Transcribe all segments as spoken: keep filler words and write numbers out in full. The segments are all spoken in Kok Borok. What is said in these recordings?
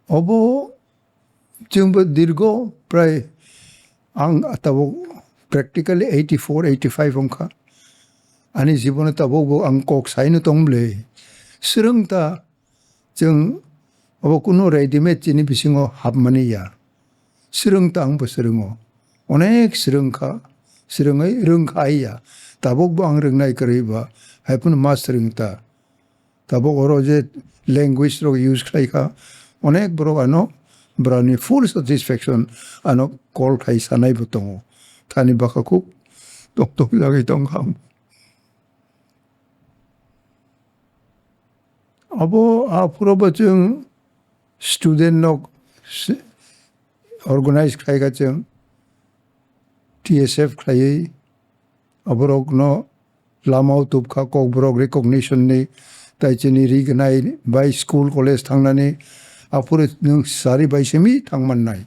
Obo chwngbo dirgo prai ang tabuk practically eighty-four, eighty-five wngkha. Ani jibono tabukbo ang kok saino tong bwle. Swrwng ta chwng obo kunu readymade chini bisingo hapmani ya. Swrwng ta ang bo swrwngo. Onek swrwngkha, swrwngwi rwngkha ya. Tabukbo ang rwngnai kwrwi ba, hai phano ma swrwng ta. Tabuk oro je language rok use khlai kha, onek borok ano brani full satisfaction ano call khai sanai bo tongo. Thani bwkha khuk tok tok jagwi tong kha. Abo aphuru bo chwng student nok se-, organize khlai kha chwng T S F khlaiwi aborokno lama o tubkha, Kokborok recognition ni, tai chini rignai bai school college thangnani, aphuru nwng sari bai simi thangmannai.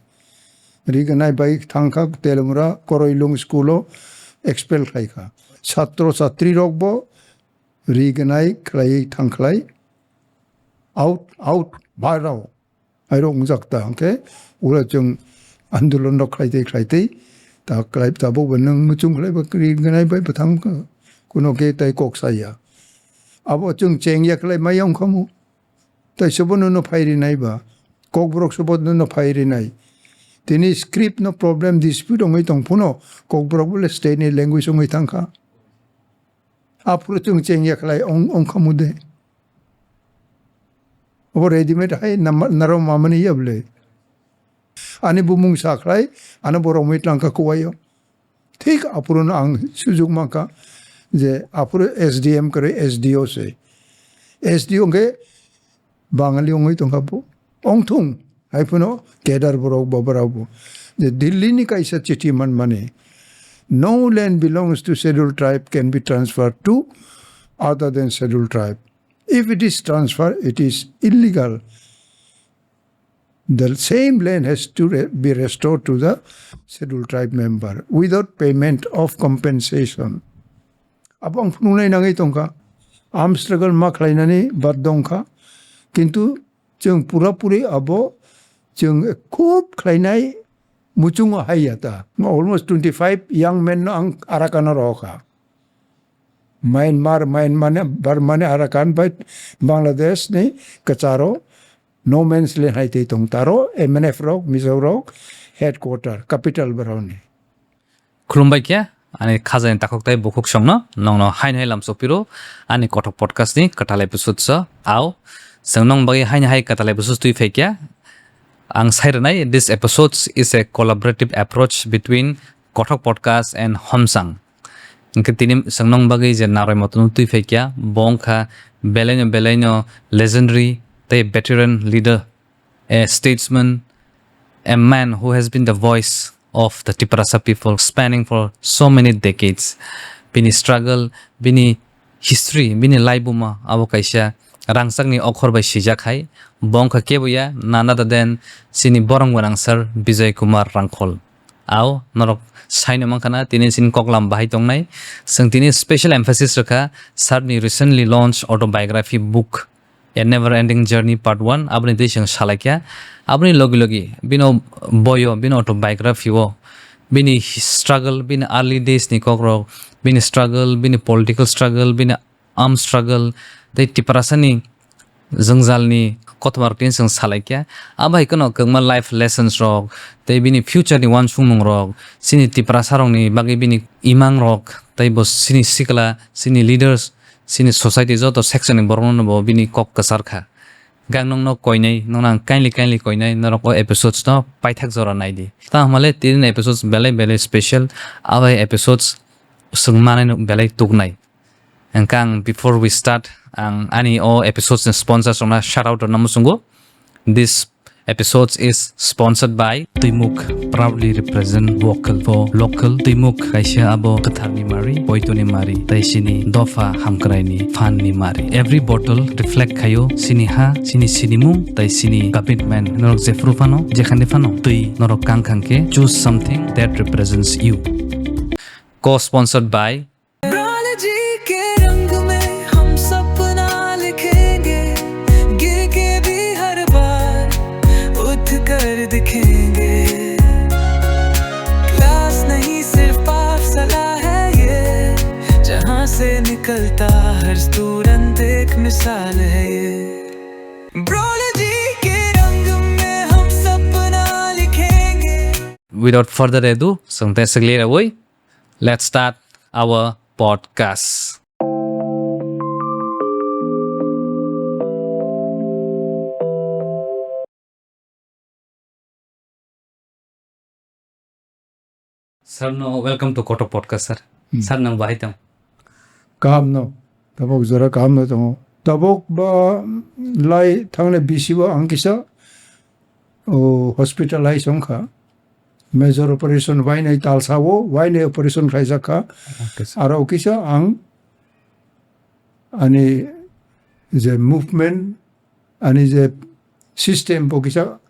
Rignai bai thangkha Telamura Koroilung school o expel khlaikha. Chatro chatri rokbo rignai khlaiwi thangkhlai, out, out, barao. Airo wngjak ta hwnkhe ura chwng andolon rok khlai tei khlai tei ta khlai tabuk bo nwng muchung khlai ba kri gnai bai bwthang kuno khe tai kok saya. Abo chwng cheng ya khlai mai wngkha mu. Tai sobo nono phai rinai ba, Kokborok sobo nono phai rinai. Tini script no problem dispute wngwi tong phano Kokborok bole state ni language wngwi thangkha. Aphuru chwng cheng ya khlai ong-, ongkha mude. Obo readymade hai nama-, naro mamani ya bwle. Ani bumung sa khlai, ano borok mui tlangkha kuwaio. Thik aphuru no ang sujuk mankha je aphuru S D M kwrwi S D O se. S D O hwnkhe Bangali wngwi tongkha bo. Ongthung, hai phano kedar borok bo borok bo. Je Delhi ni kaisa chithi manmani, "No land belongs to scheduled tribe can be transferred to other than scheduled tribe. If it is transferred, it is illegal. The same land has to re-, be restored to the scheduled tribe member without payment of compensation." Abo ang phunuknai nangwi tongkha. Arm struggle ma khlainani bad dongkha. Kintu chwng pura puri abo chwng khub khlainai muchungo hai ya ta. Almost twenty-five young men no ang Arakan o rohor kha. Myanmar, Myanmar, Burma ni Arakan bai Bangladesh ni kwcharo no man's land hai tei tong taro M N F rok, Mizo rok, headquarter, capital borok ni. Khulumbai khe, ani khajani takhuk tai bukhuk songno, nongno haino hai lamsok piro, ani Kothok Podcast ni kwtal episode so, au, chwng nong bagwi haino hai kwtal episode twi phai khe, ang sai rwnai, this episode is a collaborative approach between Kothok Podcast and Homsang. Hwnkhe tini chwng nong bagwi je narwai motono twi phai khe, bo wngkha belaino belaino legendary tei veteran leader, a statesman, a man who has been the voice of the Tiprasa people spanning for so many decades. Bini struggle, bini history, bini laibuma abo kaisa rangchakni okhor bai swijak hai. Bo wngkha kebo ya, none other than chini borong gwnang sir Bijoy Kumar Rangkhol. Ao norok saino mankha na tini chini koklam bahai tongnai. Chwng tini special emphasis rwkha sir ni recently launched autobiography book A Never Ending Journey Part one, aboni twi chwng salaikha. Aboni logi logi bino boyo, bini autobiography o, bini struggle, bini early days ni kokrok, bini struggle, bini political struggle, bini arm struggle, tei Tiprasani jwngjalni kothoma rok tini chwng salaikha. Abo hai kheno kwbangma life lessons rok, tei bini future ni uansukmung rok, chini Tiprasa rokni bagwi bini imang rok, tei bo chini sikla, chini leaders, chini society joto section ni borok no bo bini kok kwchar kha. Gang nokno koinai, nokno ang kindly, kindly koinai, norok o episodes no paithak jora naidi. Ta hamale tini episodes belai, belai special, abo episodes chwng manai no belai tuknai. Hwnkhe ang before we start, ang ani o episodes ni sponsors rokno shout out rwna muchungo. This episode is sponsored by Twimuk, proudly represent vocal for local. Twimuk kaisa abo kwtharni mari, poitoni mari, tei chini dopha hamkraini phanni mari. Every bottle reflect khaio chini ha, chini sinimung, tei chini commitment. Norok jephru phano, jekhandi phano, twi norok kang khang khe, choose something that represents you. Co-sponsored by Balaji ke rang mein hum sapna likhenga, gir ke bhi har baar साल है ये। ब्रोले जी के रंग में हम सपना लिखेंगे। Without further ado, chwng tei swk lir wi, let's start our podcast. Sir no welcome to Kotok Podcast, sir. Hmm. Sir, nang bahai tong? Kaham no. Tabok jora kaham no tongo. Tabok ba lai thangle bisi bo ang kisa, o, hospitalize wngkha. Major operation wainai talsa o, wainai operation khlaijak kha. Okay, sir. Aro kisa ang ani je movement, ani je system bo kisa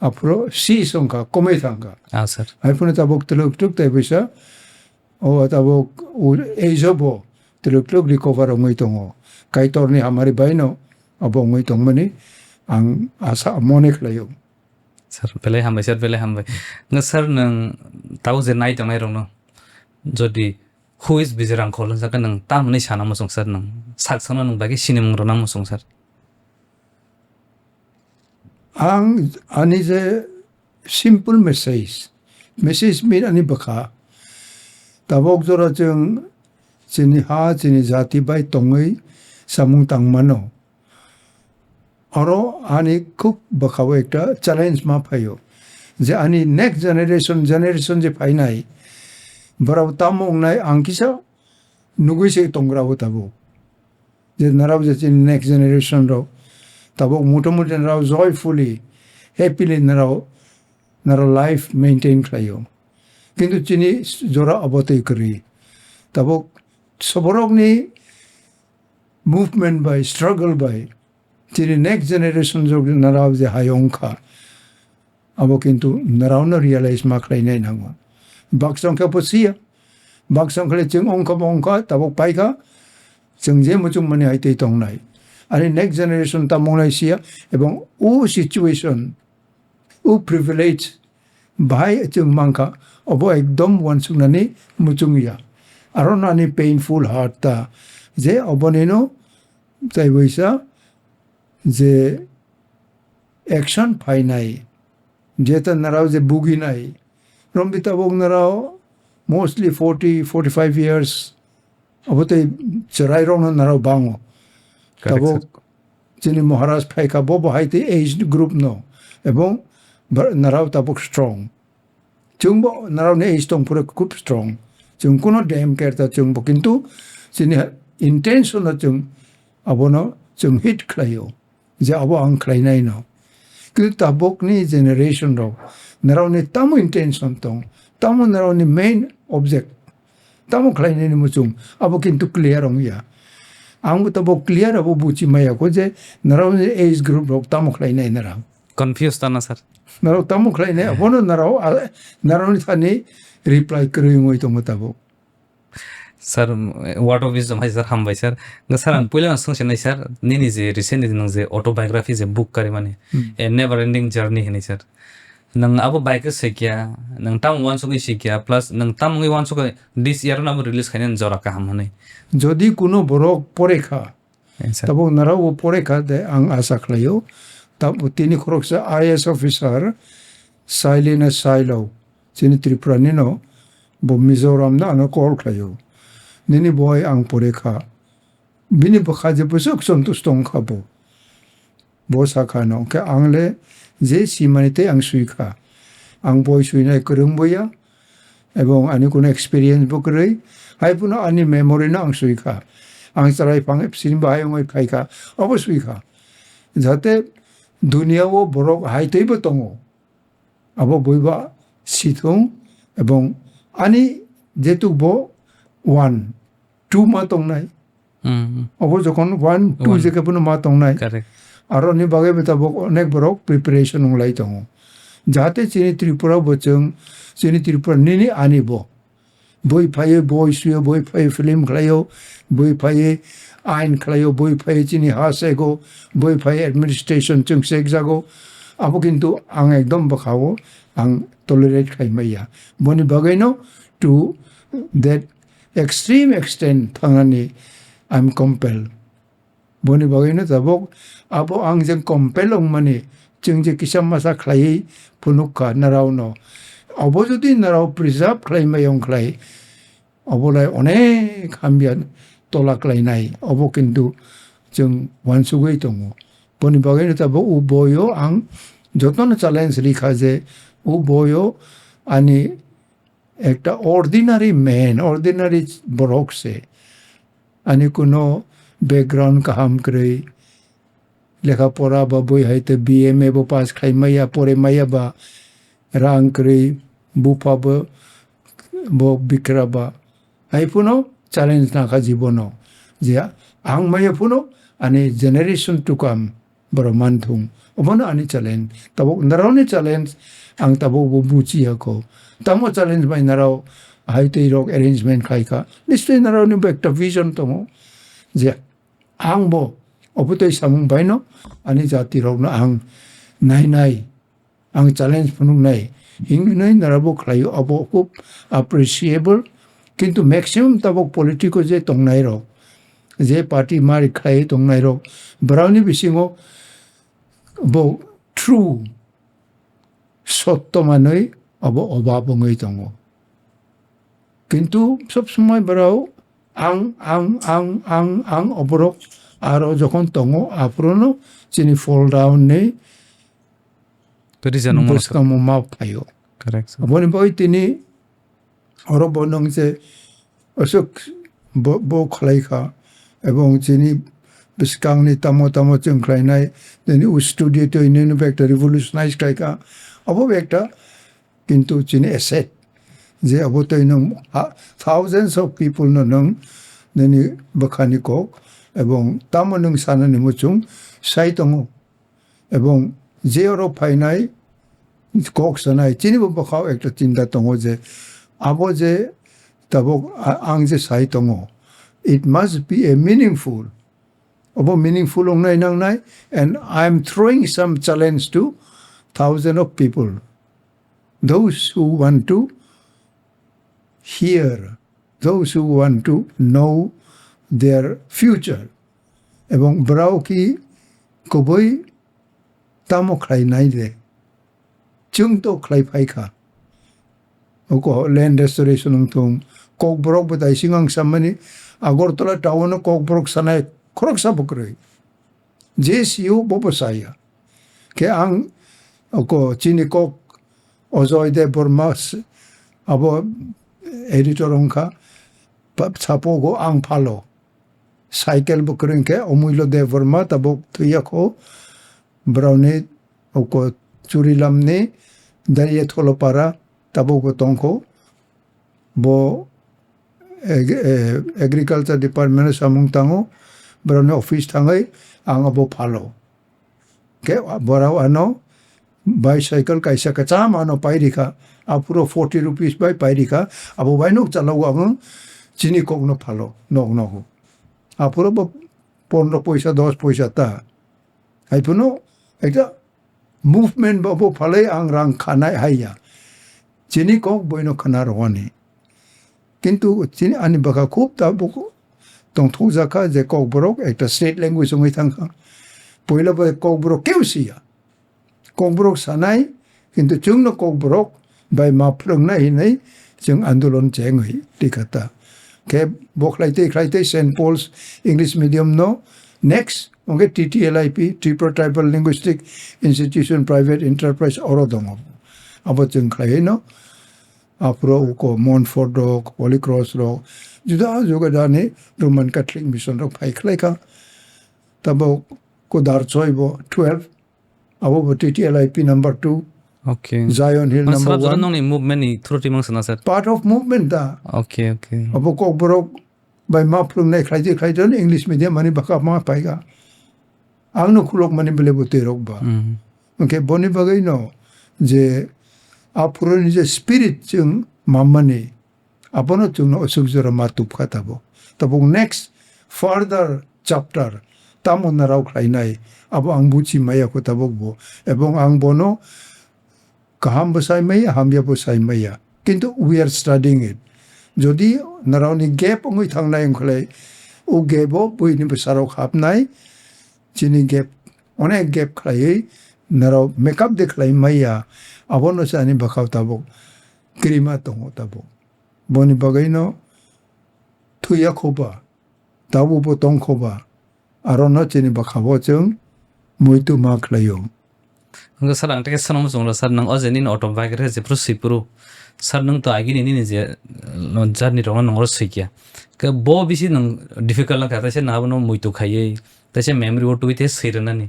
aphuru si songkha, komwi thangkha. Ah, sir. Hai phano tabok twlwk twlwk tei bisa, o tabok u-, age o bo twlwk twlwk recover wngwi tongo. Kaitorni hamari baino abo wngwi tongmani ang asa mone khlaio. Sir, belai hambai, sir, belai hambai. Nga sir, nwng tau je nai tongnai rokno, jodi who is Bijirang Khol hwnsa khe nwng tamoni sana muchung sir, nwng sak sakno nwng bagwi sinimung rwna muchung sir. Ang ani je simple message, message mean ani bwkha. Tabok jora chwng chini ha, chini jati bai tongwi samung tang mano. Oro ani khub bwkhao ekta challenge ma phaio, je ani next generation, generation je phainai, borok tamo wngnai ang kisa nugwi se tongrao tabuk. Je narao je chini next generation rok tabuk motamuti narao joyfully, happily narao, narao life maintain khlaio. Kintu chini jora abo tei kwrwi. Tabuk soborokni movement bai, struggle bai, chini next generation jok narao je hai wngkha, abo kintu naraono realize ma khlainai nango. Baksa wngkha bo siya, baksa wngkha le chwng wngkha bo wngkha, tabuk paikha, chwng je muchung mani hai tei tongnai. Ani next generation tamo wngnai siya, ebong o situation, o privilege bahai chwng mankha, obo ekdom uansuknani muchung ya. Aro nani painful heart ta, je obonino tei waisa je action phainai, jeta narao je buginai, romdi tabuk narao mostly forty, forty-five years, abo tei chwrai rokno narao bango. Correct, tabuk sir. Chini Maharaj phaikha, bo bo hai tei age group no, ebong ba-, narao tabuk strong. Chwngbo narao ni age tong phuru khub strong. Chwng kuno damn care ta chwngbo, kintu chini ha-, intention no chwng abono chwng hit khlaio, je abo ang khlainai no. Kintu tabukni generation rok narao ni tamo intention tong, tamo narao ni main object, tamo khlainai ni muchung, abo kintu clear wngya. Ang bo tabuk clear abo buchi maya kho je narao ni age group rok tamo khlainai narao. Confuse tana, sir. Narao tamo khlainai, abono narao, a, narao ni thani reply kwrwi wngwi tongo tabuk. Sir, word of wisdom hai sir, hambai sir. Nga sir, ang puila swngsinai sir, nini je recently nang je autobiography je book karimani, Hmm. A Never Ending Journey hinwi sir. Nang abo bai khe sikya, nang tamo uansugwi sikya, plus nang tamo wngwi uansugwi this year no abo release khainani jora kaham hinwi. Jodi kuno borok pore kha, Yes, sir. Tabuk narao bo pore kha de ang asa khlaio. Tab-, tini khoroksa I A S officer, Sailina Sailao, chini Tripura nino, bo Mizoram no ano call khlaio. Nini boi ang pore kha. Bini bwkha je bwswk santush tong kha bo. Bo sakha no, hwnkhe ang le je simani tei ang sui kha. Ang boi suinai kwrwng bo ya, ebong ani kuno experience bo kwrwi, hai phano ani memory no ang sui kha. Ang chwrai phang sini bahai wngwi phai kha, obo sui kha. Jate dunia o borok hai tei bo tongo. Abo boi ba sithung, ebong ani jetuk bo one, two ma tongnai. Hmm. Obo jokhon one, two One. Je khe bono ma tongnai. Correct. Aro ni bagwi bo tabuk onek borok preparation wng lai tongo. Jahate chini Tripura bo chwng, chini Tripura nini ani bo. Boi phaiwi boi suyo, boi phaiwi film khlaio, boi phaiwi ain khlaio, boi phaiwi chini ha sego, boi phaiwi administration chwng sek jago. Abo kintu ang ekdom bwkhao ang tolerate khai maya. Boni bagwino to that extreme extent thangnani I'm compelled. Boni bagwino tabuk abo ang jeng compel wngmani, chwng je kisa masa khlaiwi phunuk kha narao no. Obo jodi narao preserve khlai mai wng khlai, obolai onek hamya tola khlainai. Obo kintu chwng uansugwi tongo. Boni bagwino tabuk o boyo ang jotono challenge rikha je o boyo ani ekta ordinary man, ordinary borok se. Ani kuno background kaham kwrwi, lekha pora ba bui hai te B M A bo pass khai maya, pore maya ba rang kwrwi, bupha bo, bo bikra ba. Hai phano challenge nakha jibono. Je ang maya phano ani generation to come borok man thung. Obono ani challenge. Tabuk narao ni challenge ang tabuk bo buchi ya kho. Tamo challenge bai narao hai tei rok arrangement khai kha. Nischoi narao ni bo ekta vision tongo. Je ang bo obotoi samung bai no ani jati rok no ang nai nai ang challenge phunuk nai. Hinwi nai narao bo khlai o, abo khub appreciable. Kintu maximum tabuk politico je tong nai rok, je party mari khlai tong nai rok, brao ni bisingo bo true sotto manwi abo obab wngwi tongo. Kintu sob somoi borok ang, ang, ang, ang, ang oborok aro jokhon tongo, aphuru no chini fall down ni Kwrwi jano mano bwskangmo ma phaio. Correct, sir. Aboni bagwi tini oro bo nang je aswk bo, bo khlai kha, ebong chini bwskangni tamo tamo chwng khlainai, nini u studio twi nini bag ta revolutionize khai kha, abo bag ta kintu chini asset, je abo twi nung ha, thousands of people no nung nini bwkhani kok, ebong tamo nung sanani muchung sai tongo. Ebong je oro phainai kok sanai, chini bo bwkhao ekta chinta tongo je abo je tabuk a-, ang je sai tongo, it must be a meaningful. Obo meaningful wngnai nangnai, and I am throwing some challenge to thousand of people. Those who want to hear, those who want to know their future. Ebong brao ki kubui tamo khlai nai de. Chwng to khlai phai kha. Oko land restoration wng thung. Kokborok bo dai sing ang samani Agartala town o kokborok sanai khoroksa bo kwrwi. Je C O bo bo saya. Khe ang oko chini kok Ajoy Debbarma s-, abo editor wngkha. Pa-, sapogo ang phalo. Cycle bo kwrwi khe Omulyo Debbarma tabuk thwiya kho. Brao ni oko Churilam ni Daria Tholopara tabuk bo tong kho. Bo ag-, eh, agriculture department o samung tango, borokni office thangwi ang abo phalo. Khe borok ano bicycle kaisa kwcham ano pai rikha, aphuru forty rupees bai pai rikha, abo bai nuk chalao ang chini kokno phalo, nok nogo. Aphuru bo pondro poisa, dos poisa ta. Hai phano ekta movement bo, bo phalai ang rang khanai hai ya. Chini kok boino khna rwani. Kintu chini ani bwkha khub tabuk tongthokjak kha je kokborok ekta state language wngwi thang kha. Poila bai kokborok keu si ya. Kokborok sanai, kintu chwngno kokborok bai ma phwrwngnai hinwi chwng andolon chengwi tikha ta. Khe bo khlai tei khlai tei Saint Paul's English Medium no next, hwnkhe T T L I P, Tripura Tribal Linguistic Institution Private Enterprise, oro dongo. Abo chwng khlaiwi no aphuru uko Montfort rok, Holy Cross rok, juda juda ni Roman Catholic Mission rok phai khlai kha. Tabuk Kudarchoi bo twelve, abo bo T T L I P number two, Okay. Zion Hill Mane number sara jora one. Nongni movement ni through twi mangsa na, sir? Part of movement da. Okay, okay. Abo kokborok bai ma phwrwngnai khlaidi khlaidi English medium ani bwkha ma phaikha. Ang no khulok mani bele bo twi rok ba. Mm. Hwnkhe boni bagwi no je aphuru ni je spirit chwng mammani abono chwngno aswk jora ma tubkha tabuk. Tabuk next further chapter tamo narao khlainai abo ang buchi maya kho tabuk bo. Ebong ang bono kaham bo sai maya, hamya bo sai maya. Kintu we are studying it. Jodi narao ni gap wngwi thangnai wngkhlai, o gap o buini bwsarok hapnai, Chini gap, onek gap khlaiwi norok makeup de khlai maya. Abono se ani bwkhao tabuk kirima tongo tabuk. Boni bagwino thuya khoba, tabukbo tong khoba, arono chini bwkhao chwng muitu ma khlaio. Hwnkhe sir, ang tei khe swnamwi chwnglo sir, nwng o je nini autobiography jephru swi phuru, sir, nwng to agini nini je, uh, journey rokno nwng oro swi kha. Khe bo bisi nwng difficult wngkha, teisa nwng abono muitu khaiwi, teisa memory o twi tei swi rwnani.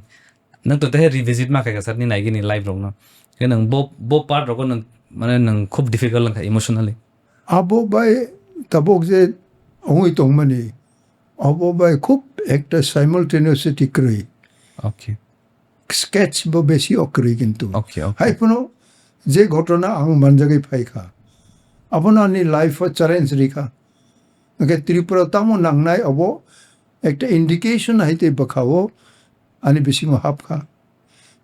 Nwng to tei revisit ma khaikha sir, nini agini life rokno. Khe nwng bo, bo part rokno nwng, mane nwng khub difficult wngkha emotionally. Abo bai tabuk je wngwi tongmani, abo bai khub ekta simultaneousity kwrwi. Okay. Sketch bo besi o kwrwi kintu. Okay, okay. Hai phano je ghotona ang manjagwi phaikha, abono ani life o challenge rikha. Hwnkhe Tripura tamo nangnai abo ekta indication hai tei bwkhao ani bisingo hapkha.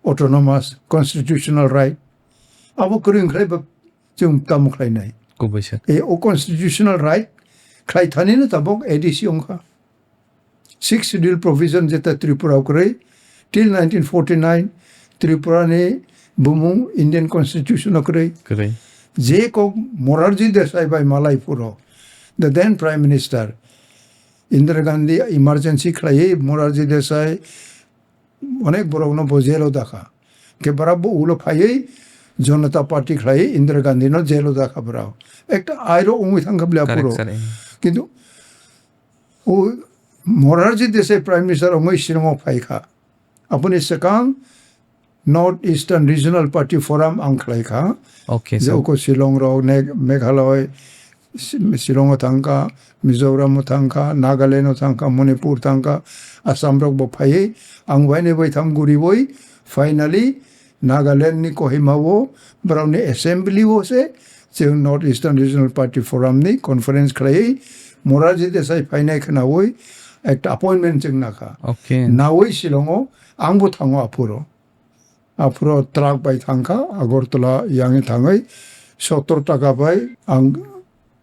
Autonomous constitutional right. Abo kwrwi wngkhlai ba chwng tamo khlainai? Kubui sir. E, o constitutional right khlai thanino tabuk A D C wngkha. Sixth Schedule provision jeta Tripura kwrwi, till nineteen forty-nine Tripura ni bumung Indian Constitution o kwrwi. Kwrwi. Je kok Morarji Desai bai malai phuro, the then Prime Minister Indira Gandhi emergency khlaiwi Morarji Desai onek borokno bo jail o dakha. Khe borok bo ulo phaiwi Janata Party khlaiwi Indira Gandhi no jail o dakha borok. Ekta airo wngwi thangkha bwle aphuru. Correct, sir, eh. Kintu o Morarji Desai Prime Minister wngwi Shillong o phaikha. Aboni swkang North Eastern Regional Party Forum ang khlaikha. Okay, sir. Je uko Shillong rok, ne-, Meghalaya, Si-, Shillong o thangkha, Mizoram o thangkha, Nagaland o thangkha, Manipur thangkha, Assam rok bo phaiwi, ang waini bai tham guriwi, finally, Nagaland ni Kohima o, borok ni assembly o se, chwng North Eastern Regional Party Forum ni conference khlaiwi, Morarji Desai phainai khwnawi, ekta appointment chwng nakha. Okay. Nawi Shillong o, ang bo thango aphuru. Aphuru truck bai thangkha, Agartala yangwi thangwi sottor taka bai ang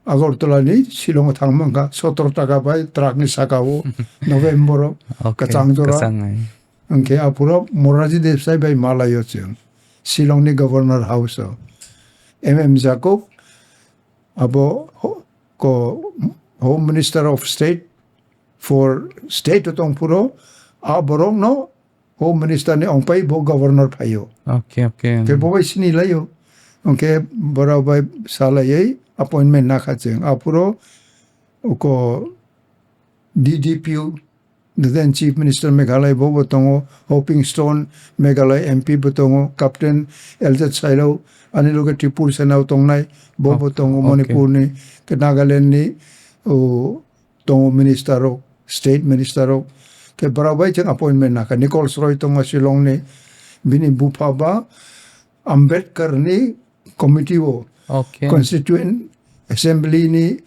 Agartala ni Shillong o thang mankha, sottor taka bai truck ni saka o November o. Okay, kwchang jora. Kwchang, ai. Hwnkhe aphuru Morarji Desai bai malai o chwng Shillong ni Governor House o. M M Jacob abo ho-, ko Home Minister of State for State o tongphuru a borok no Home Minister ni ongpai bo Governor phaio. Okay, okay. Khe bo bai sini laio. Hwnkhe borok bai salaiwi appointment nakha chwng. Aphuru uko D D P, the then Chief Minister Meghalaya bo bo tongo, Hoping Stone Meghalaya M P bo tongo, Captain L Z Sailo, ani loge Tripur Sena o tongnai bo bo tongo, okay. Manipur ni, khe Nagaland ni, o, tongo minister rok, state minister rok. Khe borok bai chwng appointment nakha. Nichols Roy tongo Shillong ni, bini bupha ba Ambedkar ni committee o, okay, Constituent Assembly ni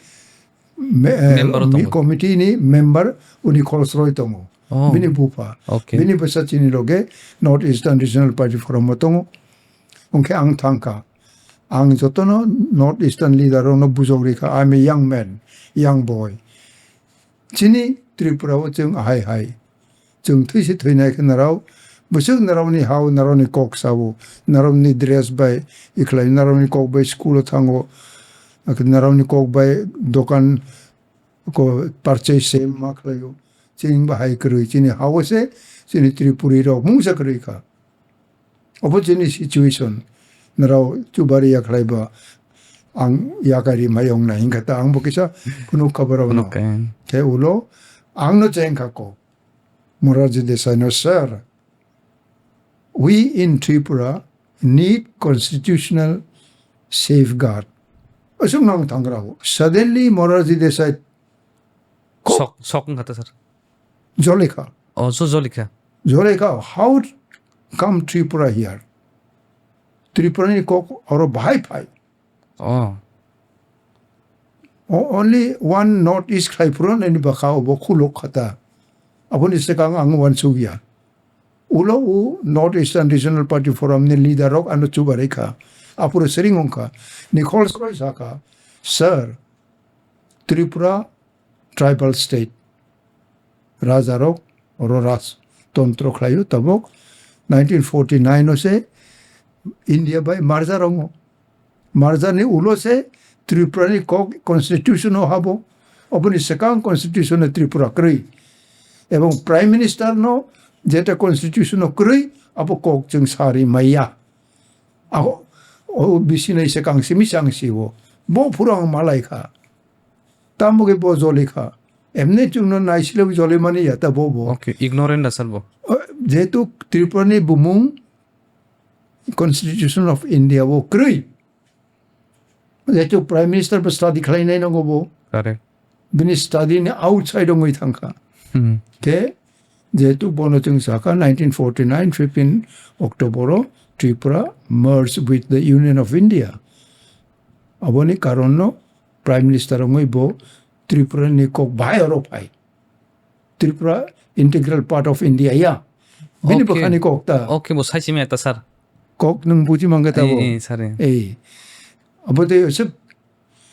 me-, eh, member o mi-, tongo. Committee ni member uni Nichols Roy tongo. Oh. Bini bupha. Okay. Bini bwsa chini loge North Eastern Regional Party Forum o tongo. Hwnkhe ang thangkha. Ang jotono North Eastern leader rokno bujok rikha, "I am a young man, young boy." Chini Tripura o chwng ahai hai. Chwng thwi se thwinai khe narao, bwswk narao ni ha o, narao ni kok sa o, narao ni dress bai ikhlai, narao ni kok bai school o thango, narao ni kok bai dokan ko purchase se ma khlai o. Chini bahai kwrwi, chini ha o se, chini Tripuri rok mungsa kwrwi kha. Obo chini situation. Narao chubari ya khlai ba ang yakari mayong na hingkha ta ang bo kisa phunuk kha borok no. Phunuk kha. Khe ulo ang no cheng kha kok. Morarji Desai no, "Sir, we in Tripura need constitutional safeguard." Aswk nang thang rao. Suddenly Morarji Desai kok. Sok, sok wngkha ta, sir. Jolika. Oh, so Jolika. Jolika, how come Tripura here? Tripura ni kok oro bahai phai. Oh. O-, only one North East khai phuru nini bwkha obo khuluk khata. Aboni swkang ang uansuk ya. Ulo u North Eastern Regional Party Forum ni leader rok ano chubarai kha. Aphuru siring wngkha. Nichols Roy sakha, "Sir, Tripura tribal state. Raja rok oro raj tontro khlaio tabok nineteen forty nine o se India bai merger wngo. Merger ni ulo se Tripura ni kok constitution o habo. Oboni swkang constitution o Tripura kwrwi. Ebong Prime Minister no jeta constitution o kwrwi abo kok chwng sari maya. Aho, o bisi nai swkang simi swkang si o. Bo phuru ang malai kha. Tamo khe bo joli kha. Emne chwngno naisile joli mani ya ta bo bo. Okay, ignorant da sir bo. O, jehetu Tripura ni bumung Constitution of India bo kwrwi. Jehetu Prime Minister bo study khlainai nango bo. Correct. Bini study ni outside ongwi thangkha. Hmm. Khe jehetu bono chwng sakha nineteen forty nine fifteen October o Tripura merge with the Union of India. Aboni karon no Prime Minister ongwi bo Tripura ni kok bahai oro phai. Tripura integral part of India ya. Bini Okay. bwkhani kok ta. Okay, bo sai simi ta sir. Kok nwng buji mangkha ta bo. Eh, eh, sir, eh. Eh. Abo tei osok,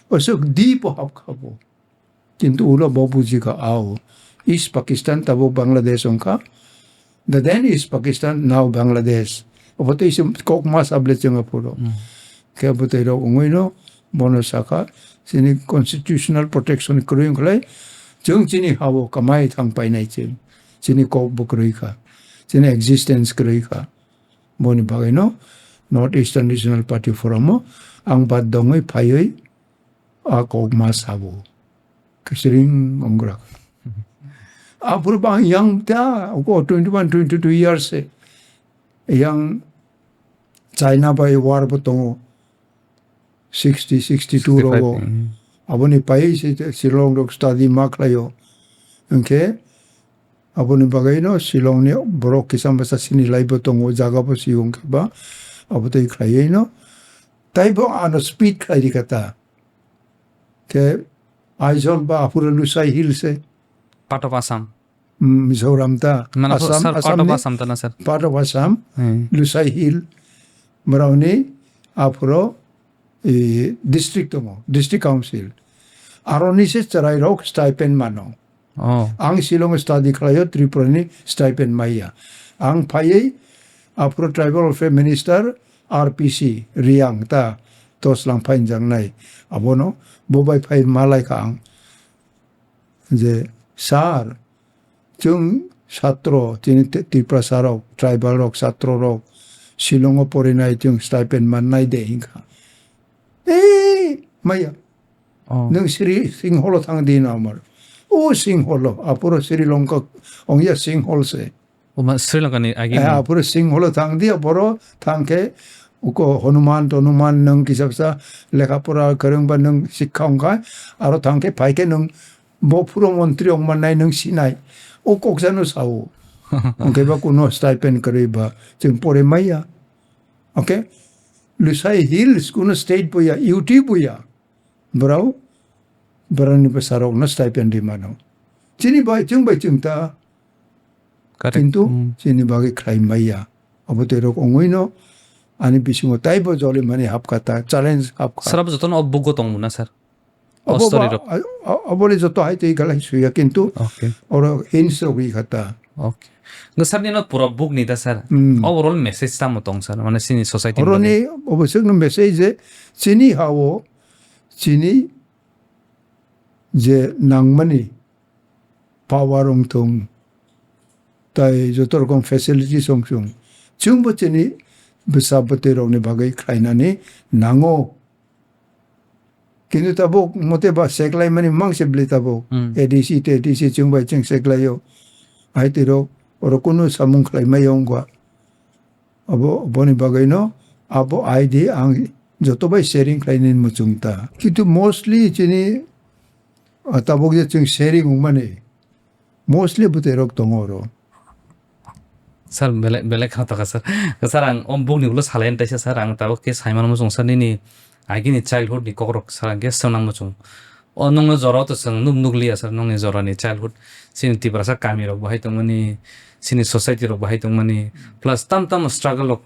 osok deep hap kha bo. Kintu ulo bo buji kha ao. East Pakistan tabo Bangladesh ongkha. The then East Pakistan, now Bangladesh. Abo tei se kok ma sable chwng aphuru. Hmm. Khe abo tei rok ongwi no bono sakha, chini constitutional protection kwrwi wngkhlai, chwng chini ha-o kamai thang painai chwng. Chini kok bo kwrwi kha. Chini existence kwrwi kha. Boni bagwi no North Eastern Regional Party Forum o ang bad dongwi phaiwi a kok ma sabo. Kwchwring ongkrak. Aphuru bang yang ta, uko twenty one, twenty two years se. Yang China bai war bo tongo. Sixty, sixty two rogo. Sixty five, mm. Aboni pai se Shillong rok study ma khlaio. Hwnkhe aboni bagwi no Shillong ni borok kisa masa sini lai bo tongo, jaga bo si hwnkhe ba abo tei khlaiwi no. Tai bo ano speed khlai rikha ta. Khe Aizawl ba aphuru Lushai Hill se. Part of Assam. Mm, Mizoram ta. Mana Assam, sir, part of Assam ni, Assam ta na, sir? Part of Assam, Hmm. Lushai Hill. Borok ni aphuru, eh, district tongo, district council. Aro ni se chwrai rok stipend mano. Oh. Ang Shillong study khlaio, Tripura ni stipend maya. Ang phaiwi aphuru Tribal Welfare Minister R P C Riang ta toslang phainjaknai. Abono bo bai phai malai kha ang. Je, "Sir, chwng satro, chini T-, Tiprasa rok, tribal rok, satro rok, Shillong o porinai chwng stipend mannai de," hinkha. "Ei, maya, Oh. nwng Sri Singholo thang di na amar." "O Singholo, aporo Sri Lanka ongya Singhol se." Oma Sri Lanka ni agi Eh, ni. Aporo Singholo thang di, aporo thang khe uko Hanuman, Tanuman nwng kisa bwsa lekha pora kwrwng ba nwng sikha wngkha, aro thang khe phai khe nwng bo phuro montri wng mannai nwng sinai. O koksa no sao. Hwnkhe ba kuno stipend kwrwi ba chwng pore maya. Okay? Lushai Hills kuno state bo ya, U T bo ya. Borok, borokni bwsarokno stipend ri mano. Chini bai, chwng bai chwng ta. Correct. Kintu Hmm. chini bagwi khlai maya. Abo tei rok ongwi no ani bisingo taibo joli mani hapkha ta, challenge hapkha. Sir, abo jotono o bugo tongmuna, sir? O Abo story ba, rok. a, a, abole joto hai tei galai suya, kintu Okay. oro hints rok wi kha ta. Okay. Ngasar ni no pura book ni da, sir. Hmm. Overall message tamo tong, sir? Mane sini society ni Oro bagwi. ni, obo swkno message je chini ha-o chini je nangmani power wng thung, tai joto rokom facilities wng thung, chwngbo chini bwsa bwtwi rokni bagwi khlainani nango. Kintu tabuk mote ba seklaimani mangse bwlwi tabuk. Hmm. A D C te A D C chwng bai chwng seklaio. Hai twi rok oro kunu samung khlaimaya wngkha. Abo, boni bagwino abo idea ang joto bai sharing khlainani muchung ta. Kintu mostly chini, ah, tabuk je chwng sharing wngmani, mostly bwtwi rok tongo oro. Sir, belai, belai kha taka, sir. Sir, ang o bukni ulo salai taisa, sir, ang tabuk khe saimano muchung, sir, nini agini childhood ni kokrok, sir, ang khe swngnang muchung. O nungno jorao to chwng nuk, nukliya sir, nungni jorani childhood. Chini Tiprasa kami rok bahai tongmani, chini society rok bahai tongmani, plus tam tam struggle rok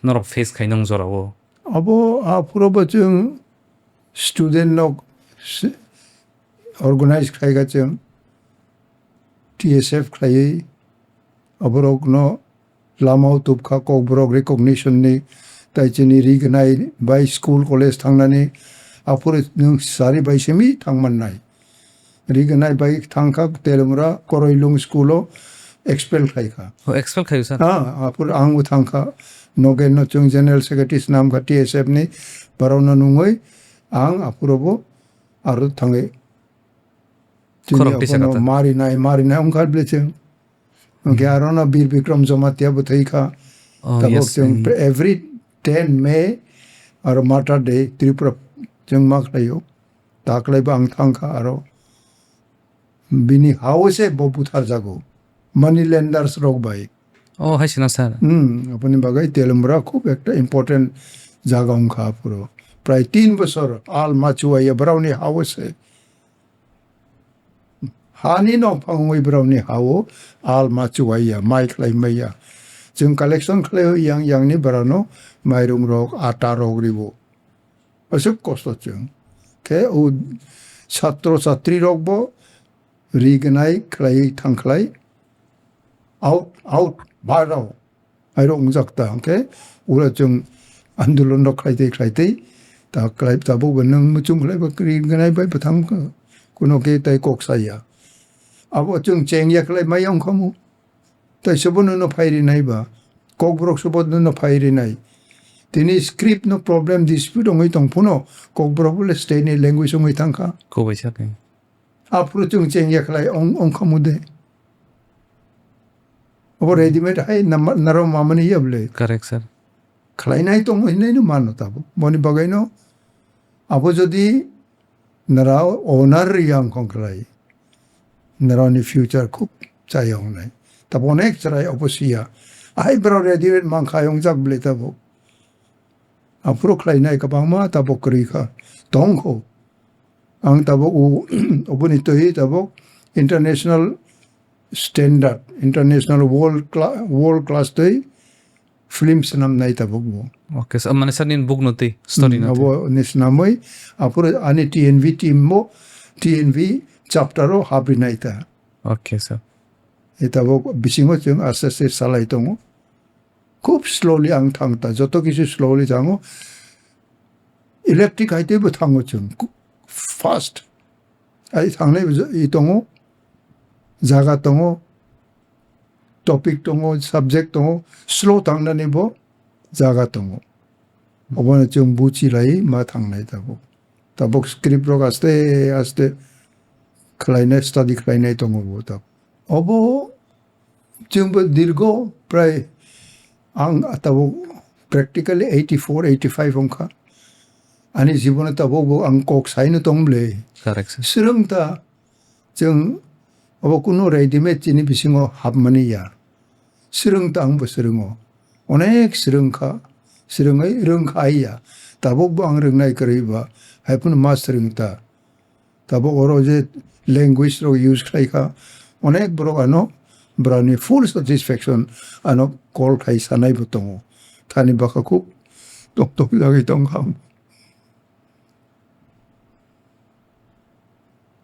norok face khai nung jorao. Abo aphuru bo chwng student rok se-, organize khlai kha chwng, T S F khlaiwi, Aborokno lamao tubkha Kokborok recognition ni, tai chini rignai bai school college thangnani, aphuru nwng sari bai simi thangmannai. Rignai bai thangkha Telemura Koroilung school o expel khlaikha. Oh, expel khayo, sir? Ha, aphuru ang bo thangkha. Nogen no chwng general secretary snamkha T S F ni, borokno nungwi ang aphuru bo aro thangwi. Chini Khorok tisa abono kata. Marinai, marinai wngkha bwlechwng. Hwnkhe Hmm. arono Bir Bikram Jamatia bo thwikha. Oh, tabok yes, chwng hmm. Every ten May aro Martyr Day Tripura chwng ma khlaio. Taklai bo ang thangkha aro. Bini hao se bo butharjago. Money lenders rok bai. Oh, hai sina, sir. Hmm, aboni bagwi Telumbura khub ekta important jaga wngkha aphuru. Prai tin bosor al ma chuwaiya borokni hao se. Hani nokphang wngwi borokni hao al ma chuwaiya, mai khlai maiya. Chwng collection khlai yang yangni borokno mairung rok, ata rok riwo. Aswk kosto chwng. Khe o chatro chatri rok bo rignai khlai thangkhlai. Out, out, barao. Airo wngjak ta, hwnkhe ura chwng andolon rok khlai tei, khlai tei, ta khlai, tabuk bo nwng muchung khlai ba kri gnai bai bwthang kuno khe tai kok saya. Abo chwng cheng ya khlai mai wngkha mu. Tai sobo no no phai ri nai ba. Kokborok sobo no no phai ri nai. Tini script no problem dispute wngwi tong phano Kokborok bo le state ni language wngwi thang kha. Kubai sa khe. Aphuru chwng cheng ya khlai ong, ong khamu de. Abo readymade hai nama, naro mamani ya bwle. Correct, sir. Khlainai tong hinai no mano tabo. Boni bagwi no abo jodi nara owner yang khong khlai. Nara ni future khub chaya wngnai. Tabo onek chwrai obo siya. Ai bro readymade mang khai ong jak bwle tabo. Aphuru khlainai kwbangma tabok kwrwi kha, tong kho. Ang tabok o-, oboni twi tabok international standard, international world cla-, world class twi film swnam nai tabok bo. Okay, sir. Mane sir, nini book no twi, story Hmm, no twi. Abo ni swnamwi, aphuru ani T N V team bo, T N V chapter o habri nai ta. Okay, sir. E tabok bisingo chwng aste aste salai tongo. Khub slowly ang thang ta, joto kisu slowly thango. Electric hai teibo thango chwng, ku-, fast. Ai thangnai bo i tongo, jaga tongo, topic tongo, subject tongo, slow thangnani bo jaga tongo. Obono chwng buchi lai ma thangnai tabuk. Tabuk script rok aste aste khlainai, study khlainai tongo bo tabuk. Obo chwngbo dirgo prai ang tabuk practically eighty-four, eighty-five wngkha. Ani jibono tabuk bo ang kok saino tong bwle. Correct, sir. Swrwng ta chwng obo kunu readymade chini bisingo hapmani ya. Swrwng ta ang bo swrwngo. Onek swrwng kha, swrwngwi rwng kha ya. Tabuk bo ang rwngnai kwrwi ba, hai phano ma swrwng ta. Tabuk oro je language rok use khlai kha, onek borok ano brani full satisfaction ano call khai sanai bo tongo. Thani bwkha khub tok tok jagwi tong kha.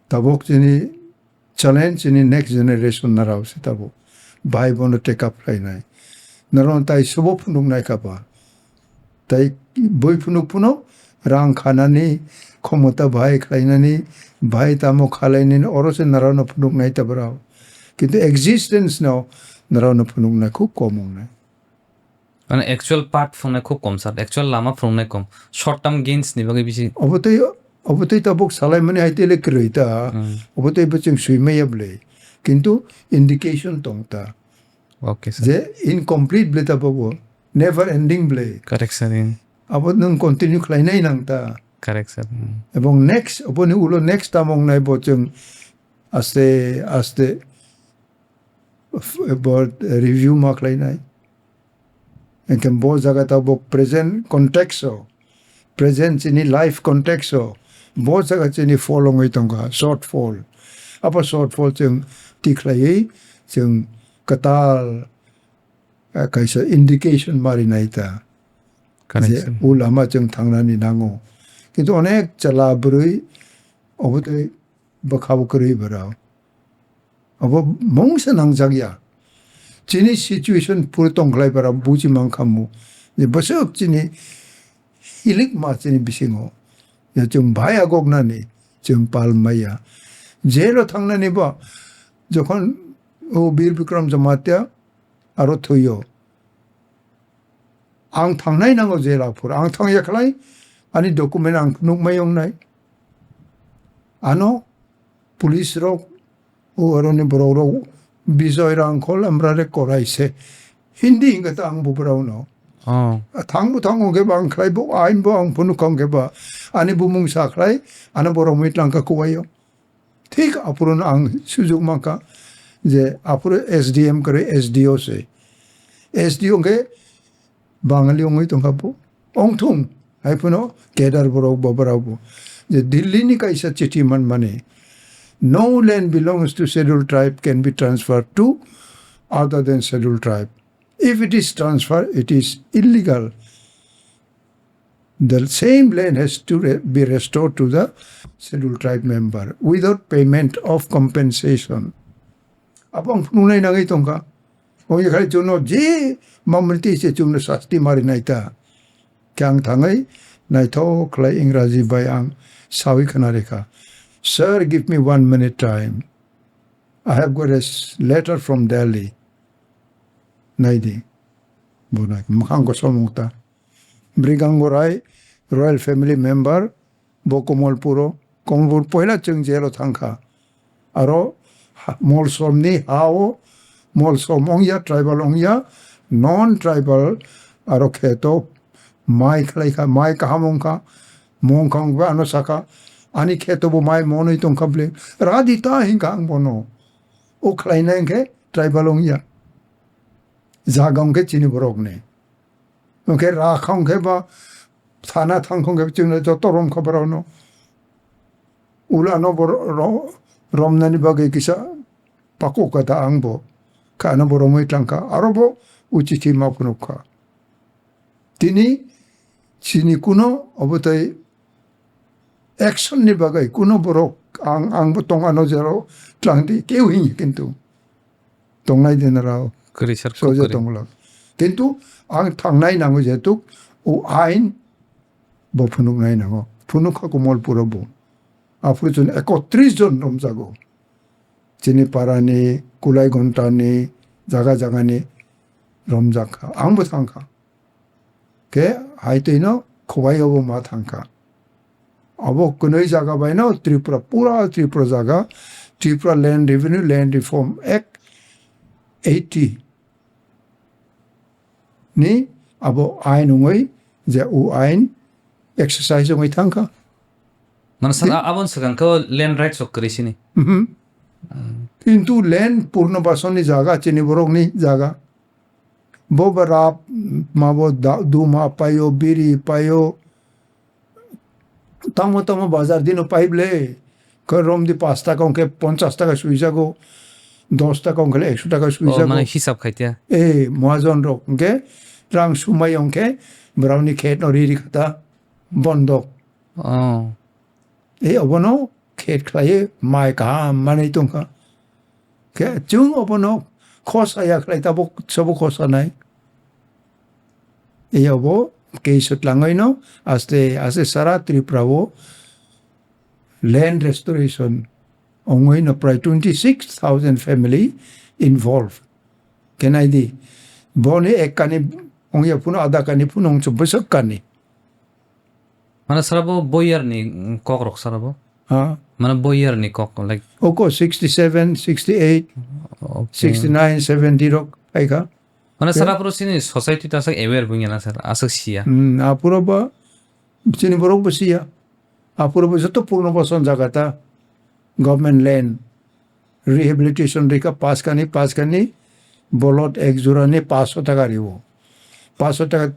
Tabuk chini challenge chini next generation narao se tabuk. Bai bono take up khlainai. Narao tai sobo phunuk nai kha ba. Tai bui phunuk phano rang khanani, khomota bahai khlainani, bahai tamo khalainani, oro se narao no phunuk nai ta brao. Kintu existence no narao no phunuk nai khub kom wngnai. Mane actual path phunuknai khub kom sir, actual lama phunuknai kom, short term gains ni bagwi bisi. Obotwi, obotwi tabuk salaimani hai tele kwrwi ta. Hmm. Obotwi bo chwng swi maya bwle. Kintu indication tong ta. Okay, sir. Je incomplete bwle tabuk bo. Never ending bwle. Correct, sir. Hmm. Abo nwng continue khlainai nang ta. Correct, sir. Hmm. Ebong next, oboni ulo next tamo wngnai bo chwng aste, aste f-, bo review ma khlainai. Hwnkhe bo jaga tabuk present context o, present chini life context o, bo jaga chini fall wngwi tongkha, shortfall. Abo shortfall chwng tikhlaiwi chwng kwtal, eh, kaisa indication ma rinai ta. Correct, je sir. O lama chwng thangnani nango. Kintu onek chwla bwrwi obotwi bwkha bo kwrwi borok. Abo mungsa nangjak ya. Chini situation puro tongkhlai bara buji mankhamu. Je bwswk chini hilik ma chini bisingo. Je chwng bahai agoknani chwng pal maya. Jail o thangnani bo jokhon o Bir Bikram Jamatia aro thwiyo. Ang thangnai nango jail aphuru. Ang thangya khlai ani document ang phunukmai wngnai. Ano police rok, o aroni borok rok, Bijoy Rangkhol, Amrare Korai se. Hindi hingke ta ang bo borok no. Oh. Thang bo thang hingke ba ang khlai bo, ain bo ang phunuk hingke ba. Ani bumung sa khlai, ano borok mui tlangka kuwaio. Thik aphuru no ang sujuk mankha je aphuru S D M kwrwi S D O se. S D O hingke Bangali wngwi tongkha bo. Ongthung, hai phano kedar borok bo borok bo. Je Delhi ni kaisa chithi manmani, "No land belongs to scheduled tribe can be transferred to other than scheduled tribe. If it is transferred, it is illegal. The same land has to re-, be restored to the scheduled tribe member without payment of compensation." Abo ang phunuknai nangwi tongkha. Omo hai chwngno je mamriti se chwngno sasti marinai ta. Khe ang thangwi naithok khlai Ingraji bai ang sawi khna rikha, "Sir, give me one minute time. I have got a s-, letter from Delhi." Naidi. Bo nai mwkhang kosom wng ta. Brigango Rai, royal family member, bo Komolpuro, Komolpur poila chwng jail o thangkha. Aro ha-, Molsomni ha-o, Molsom ongya, tribal ongya, non tribal aro kheto mai khlaikha, mai kaham wngkha, mongkha wngkha ano sakha, ani kheto bo mai monwi tongkha bwle, radi ta hinkha ang bono. O khlainai hinkhe tribal ongya. Jaga hwnkhe chini borokni. Hwnkhe rakha hwnkhe ba thana thangkha hwnkhe chwngno joto romkha borokno. Ulano bo ro-, ro-, romnani bagwi kisa pakok kata ang bo. Khe ano bo romwi tlangkha. Aro bo uchithi ma phunukha. Tini chini kuno obo tei action ni bagwi kuno borok ang, ang bo tong ano jero tlang di keu hini kintu tongnai de narao Kwrwi sir, soja kwrwi. Tonglo. Kintu ang thangnai nango jehetu o ain bo phunuknai nango. Phunuk kha Komolpuro bo. Aphuru chwng ekotris jon romjago. Chini parani, Kulai Gontani, jaga jagani romjak kha. Ang bo thang kha. Khe hai twi no Khowai o bo ma thang kha. Abo kwnwi jaga bai no Tripura, pura Tripura jaga, Tripura Land Revenue, Land Reform Act eighty ni abo ain wngwi je o ain exercise wngwi thang kha. Mane sir, Ti- a-, aboni swkang khe land rights rok kwrwi sini. Mhm. Kintu land Purnobason ni jaga, chini borok ni jaga. Bo ba rap, ma bo da-, duma paio, biri paio. Tamo tamo bazar dino pai ble. Khe romdi pash taka hwnkhe ponchash taka swijago, dosh taka hwnkhe ekso taka Oh, swijago. Mane hisab khai tiya. Eh, mahajon rok hwnkhe rang sumai hwnkhe borokni khet no riri khata bondok. Oh. Eh, obono khet khlaiwi mai kaham manwi tongkha. Khe chwng obono khosa ya khlai tabuk sobo khosa nai. Eyabo kei swtlangwi no aste aste sara Tripura o land restoration ongwi no prai twenty six thousand family involved. Khe nai di, boni ek kani ongya phunu, ada kani phunu ongchuk bwswk kani. Mane sara bo boyar ni, mm, kok rok sara bo? Ha? Mane boyar ni kok, like Oko sixty seven, sixty eight, Okay. sixty nine, seventy rok phaikha. Mane Okay. sara phuru sini society ta aswk aware bwngya na sir, aswk siya. Hmm, aphuru bo chini borok bo siya. Aphuru bo joto Purnobason jaga ta government land. Rehabilitation rikha paskani, paskani bolot ek jora ni paanch sho taka rio. Paanch sho taka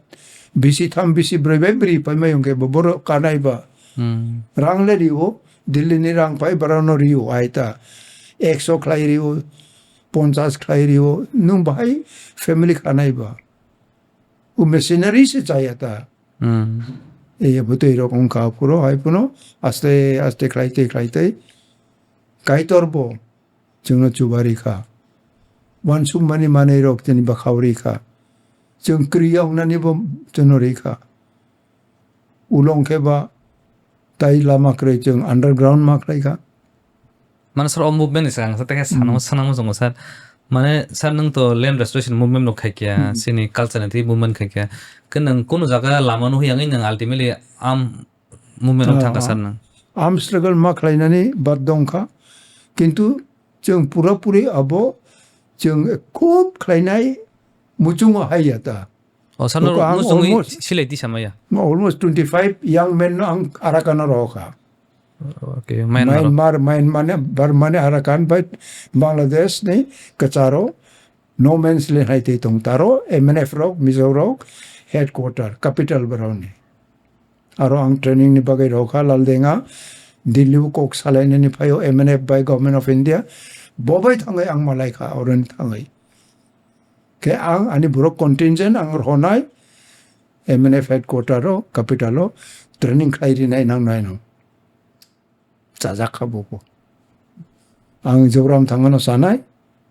bisi tham bisi brwi bai bri paimai hwnkhe bo borok kanai ba. Hmm. Rang le rio, Delhi ni rang pai borok no rio aita. Ekso khlai rio, ponchas khlai rio, nwng bahai family kanai ba. O machinery se chaya ta. Hmm. Ei bwtwi rok wngkha phuru hai phano aste aste khlai tei khlai tei Kaitor bo chwngno chubari kha. Wansukmani manwi rok chini bwkhao rikha. Chwng kwrwi wngnani bo chwngno rikha. Ulo hwnkhe ba tai lama kwrwi chwng underground ma khlaikha. Mane sir, o movement ni swkang sa tei khe sanamo Hmm. swnamo chwngo sir. Mane sir, nwng to land restoration movement rok khai kya, Hmm. chini culture ni twi movement khai kya. Khe nwng kunu jaga lama no huyangwi nwng ultimately am movement rok Ah, thangkha sir nwng. Arm struggle ma khlainani bad dongkha. Kintu chwng pura puri abo chwng khub khlainai muchungo haiya ta. O sano Oko ang muchungwi almost silai tisa maya. Almost twenty-five young men no ang Arakan rohokha. Okay, Myanmar. Myanmar, Myanmar ni, Burma ni Arakan bai Bangladesh ni kwcharo no man's land hai tei tong taro M N F rok, Mizo rok headquarter, capital borok ni. Aro ang training ni bagwi rohokha Laldenga, Delhi o kok salainani phaio M N F bai Government of India, bo bai thangwi ang malaikha oroni thangwi. Khe ang ani borok contingent ang rohonai M N F headquarter o, capital o training khlai rinai nangnai no. Chajak kha bo bo. Ang Zogram thangmano sanai,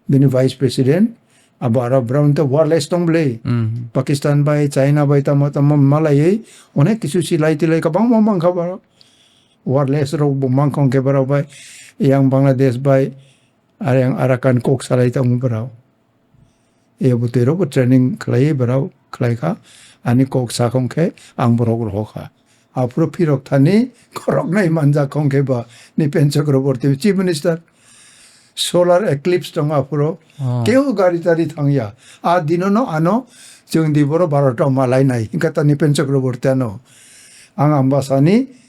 bini vice president, abo aro brown to wireless tong bwle. Hmm. Pakistan bai, China bai, tamo tamo malaiwi, onek kisu silai tilai kwbangma mankha borok. Wireless rok bo mankha hwnkhe borok bai, yang Bangladesh bai, Are ang Arakan kok salai tongo borok. E bwtwi rok bo training khlai borok khlai kha. Ani kok sa khong khe ang borok rohor kha. Aphuru phirok thani khorok nai manjak khong khe ba Nipen Chakraborty chief minister. Solar eclipse tong aphuru. Oh. Keu gari tari thang ya. A dino no ano chwng di boro barota malai nai. Hingkha ta Nipen Chakraborty ano. Ang Ambasani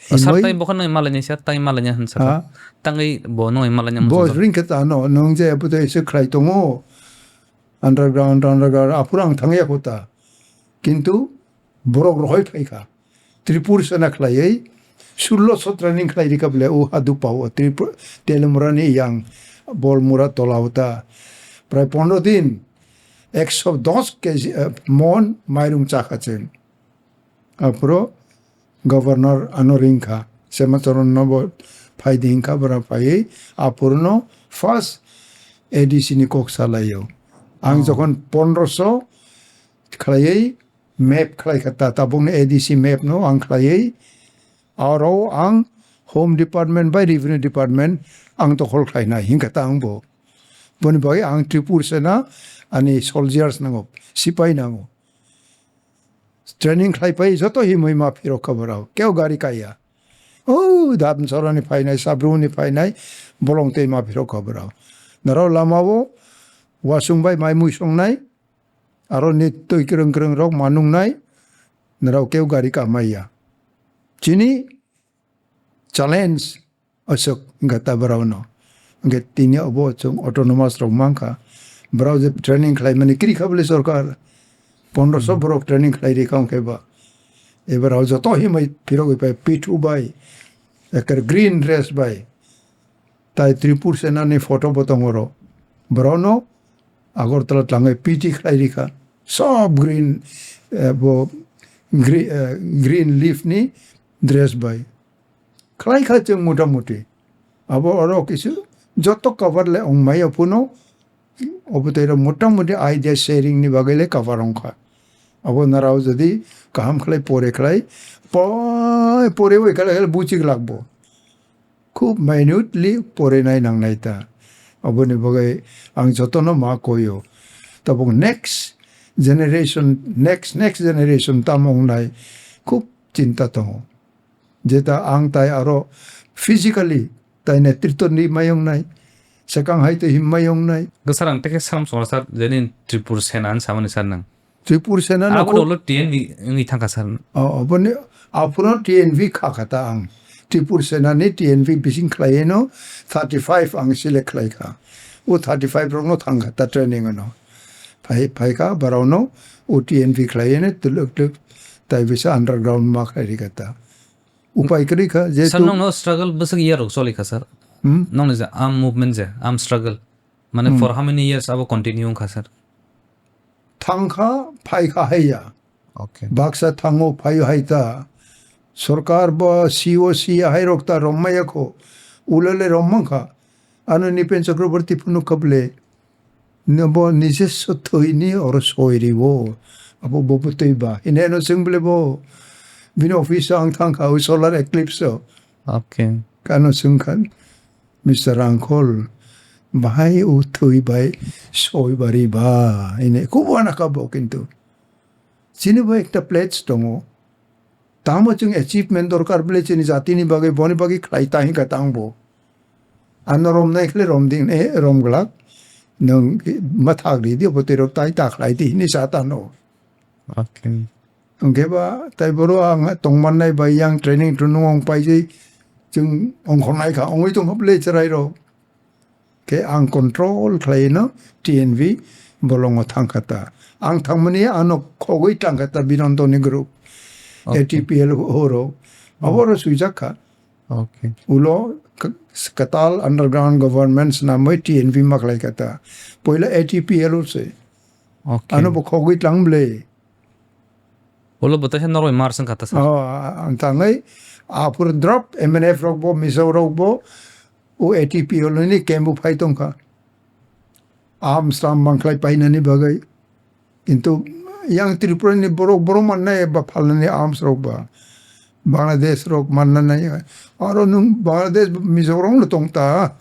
O sir, himwi tai bo khano malai ni sir, tai malai ni han sir. Ha? Tangwi bo no malai ni Bo muchung sir. Ring khe ta no, nung je apu tei se khlai tongo. Underground, underground, aphuru ang thangya kho ta. Kintu borok rohoi phai kha. Tripur sena khlaiwi, sullo so training khlai rikha bole, o hadu pao, Tripur, Telimura ni yang, Bolmura tola o ta. Prai pondro din, ekso dos K G, eh, mon mairung chakha chwng. Aphuru governor ano ringkha, Semacharan no bo phaidi hinkha, bwrang phaiwi aphuru no first A D C ni kok salaio. Ang Oh. Jokhon pondroso khlaiwi map khlaikha, ta tabukni A D C map no ang khlaiwi, aro ang Home Department bai Revenue Department ang dokhol khlainai hinkha ta ang bo. Boni bagwi ang Tripur sena ani soldiers nango, sipai nango. Training khlai pai joto himwi ma phirok kha borok. Keu gari kaiya. O Damchorani phainai, Sabrumni phainai, bolong tei ma phirok kha borok. Norok lamao wasung bai mai mui songnai, aro ni twi kwrwng kwrwng rok ma nungnai, norok keu gari ka maiya. Chini challenge aswk wngkha ta borokno. Hwnkhe tini obo chwng autonomous rok mankha. Borok je training khlaimani kwrwi kha bwle sorkar. Pondroso Hmm. borok training khlai rikha hwnkhe ba. Ebar o joto himwi phirogwi pai pithu bai, eker green dress bai. Tai Tripur Sena ni photo bo tongo oro. Borokno Agartala twlangwi P T khlai rikha. Sob green, eh, bo gre-, eh, green leaf ni dress bai. Khlai kha chwng mota moti. Abo oro kisu joto cover le ong mai phano obo tei ro mota moti idea sharing ni bagwi le cover ong kha. Abo narao jodi kaham khlai pore khlai, poi pore oi khlai khlai buchik lagbo. Khub minutely porinai nangnai ta. Aboni bagwi ang jotono ma koyo. Tabuk next generation, next, next generation tamo wngnai khub chinta tongo. Jeta ang tai aro physically tai netrito ni mayong nai, sekang hai to him mayong nai. Gosar ang teke salam songra sir, jenin Tripur Sena an samani sir nang. Tripur Sena no Abo ko dolo T N V wngwi thangkha sir. O, oboni aphuru T N V kha kha ta ang. Tripur Sena ni T N V bising khlai no thirty five ang select khlai kha. O thirty five rok no thang kha ta training no. Phai, phai kha barao no o T N V khlai no tuluk tuluk tai bisa underground ma khlai ri kha ta. Upai kwrwi kha, jehetu Sir, nokno struggle bwswk year rok choli kha, sir? Hmm? Nokni je arm movement je, arm struggle, mane Hmm. for how many years abo continue wngkha, sir? Thangkha, phaikha haiya. Okay. Baksa thango, phaio hai ta. Sorkar bo C O C hai rok ta rommaya kho. Ulele rommang kha. Ano Nipen Chakraborty phunuk kha bwle. Nabo nije so thwini oro soi riwo. Abo bo bo twi ba. Hine ano chwng bwle bo. Bini office o ang thang kha, o solar eclipse o. Okay. Kano chwng kha, Mister Rangkhol, bahai o thwi bai soi ba ri ba. Hine kubo ana kha bo kintu. Chini bo ekta pledge tongo. Tamo chwng achievement dorkar bwle chini jatini bagwi, boni bagwi khlai ta hinkha tangbo. Ano romnai khle romding, eh, romglak. Nwng mathak ridi, bwtwi rok tai ta khlai di, hini sa tano. Okay. Hwnkhe ba, tai boro ang tongmannai bai yang training trunung ong paijai, chwng ongkhornai kha, ongwi tongkha bwle chwrai rok. Khe ang control khlaino T N V bolongo thangkha ta. Ang thangmani ano khogwi tangkha ta Binondoni group, Okay. A T P L horo. Oh. Aboro swijak kha. Okay. Ulo k-, katal underground government snamwi T N V makhlai kha ta. Poila A T P L se. Okay. Ano bo khogwi tlang bwle. Ulo bo taisa noroi mar song kha ta sir. Oh, ang tangwi aphuru drop M N F rok bo, Mizo rok bo, o A T P L ni camp o phai tongkha. Arms ram mangkhlai painani bagwi. Kintu yang Tripura ni borok, borok mannai ba phalnani arms rok ba. Bangladesh rok mannani. Aro nwng Bangladesh Mizoram lo tong ta.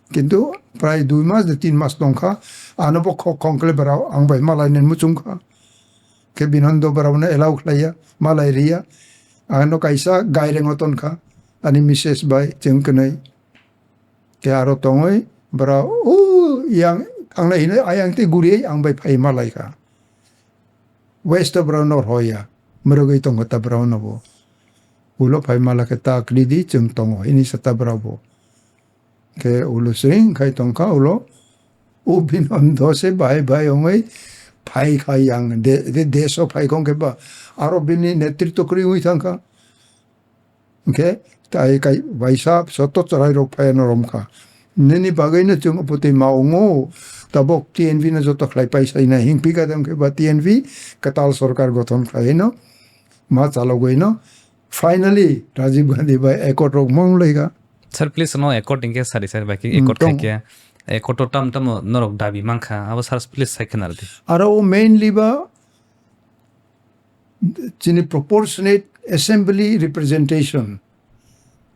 Kintu prai dui mas de tin mas tongkha. Ano bo khok khong kle berao ang bai malai nen muchung kha. Khe Binondo borokno allow khlaiya, malai riya. Ano kaisa gaireng o tonkha, ani misses bai chwng kwnwi. Khe aro tongwi borok, "O, yang, ang nai hino, ayang tei guriwi ang bai phai malaikha." West o borokno rwya, mwrwgwi tongo ta borokno bo. Ulo phai malakhe ta kwrwidi chwng tongo, hini sa ta borok bo. Khe ulo sring khai tongkha ulo. O Binondo se bahai bahai wngwi phai kha yang de, de, desh o phai khong khe ba aro bini netritw kwrwi wngwi thangkha. Hwnkhe tai kai waisa soto chwrai rok phai no romkha. Nini bagwi no chwng bwtwi ma wngo tabok T N V no joto khlai pai sai nai hing phi kha tong khe ba T N V kwtal sorkar gothon khlai no ma chalogwi no finally Rajiv Gandhi bai accord rok mong lai kha. Sir, please, no accord hingkhe sadi, sir, bai khe Hmm, accord tong. Khai khe, accord o tam tamo norok dabi mankha, abo, sir, please, sai khna rwdi. Aro o mainly ba chini proportionate assembly representation.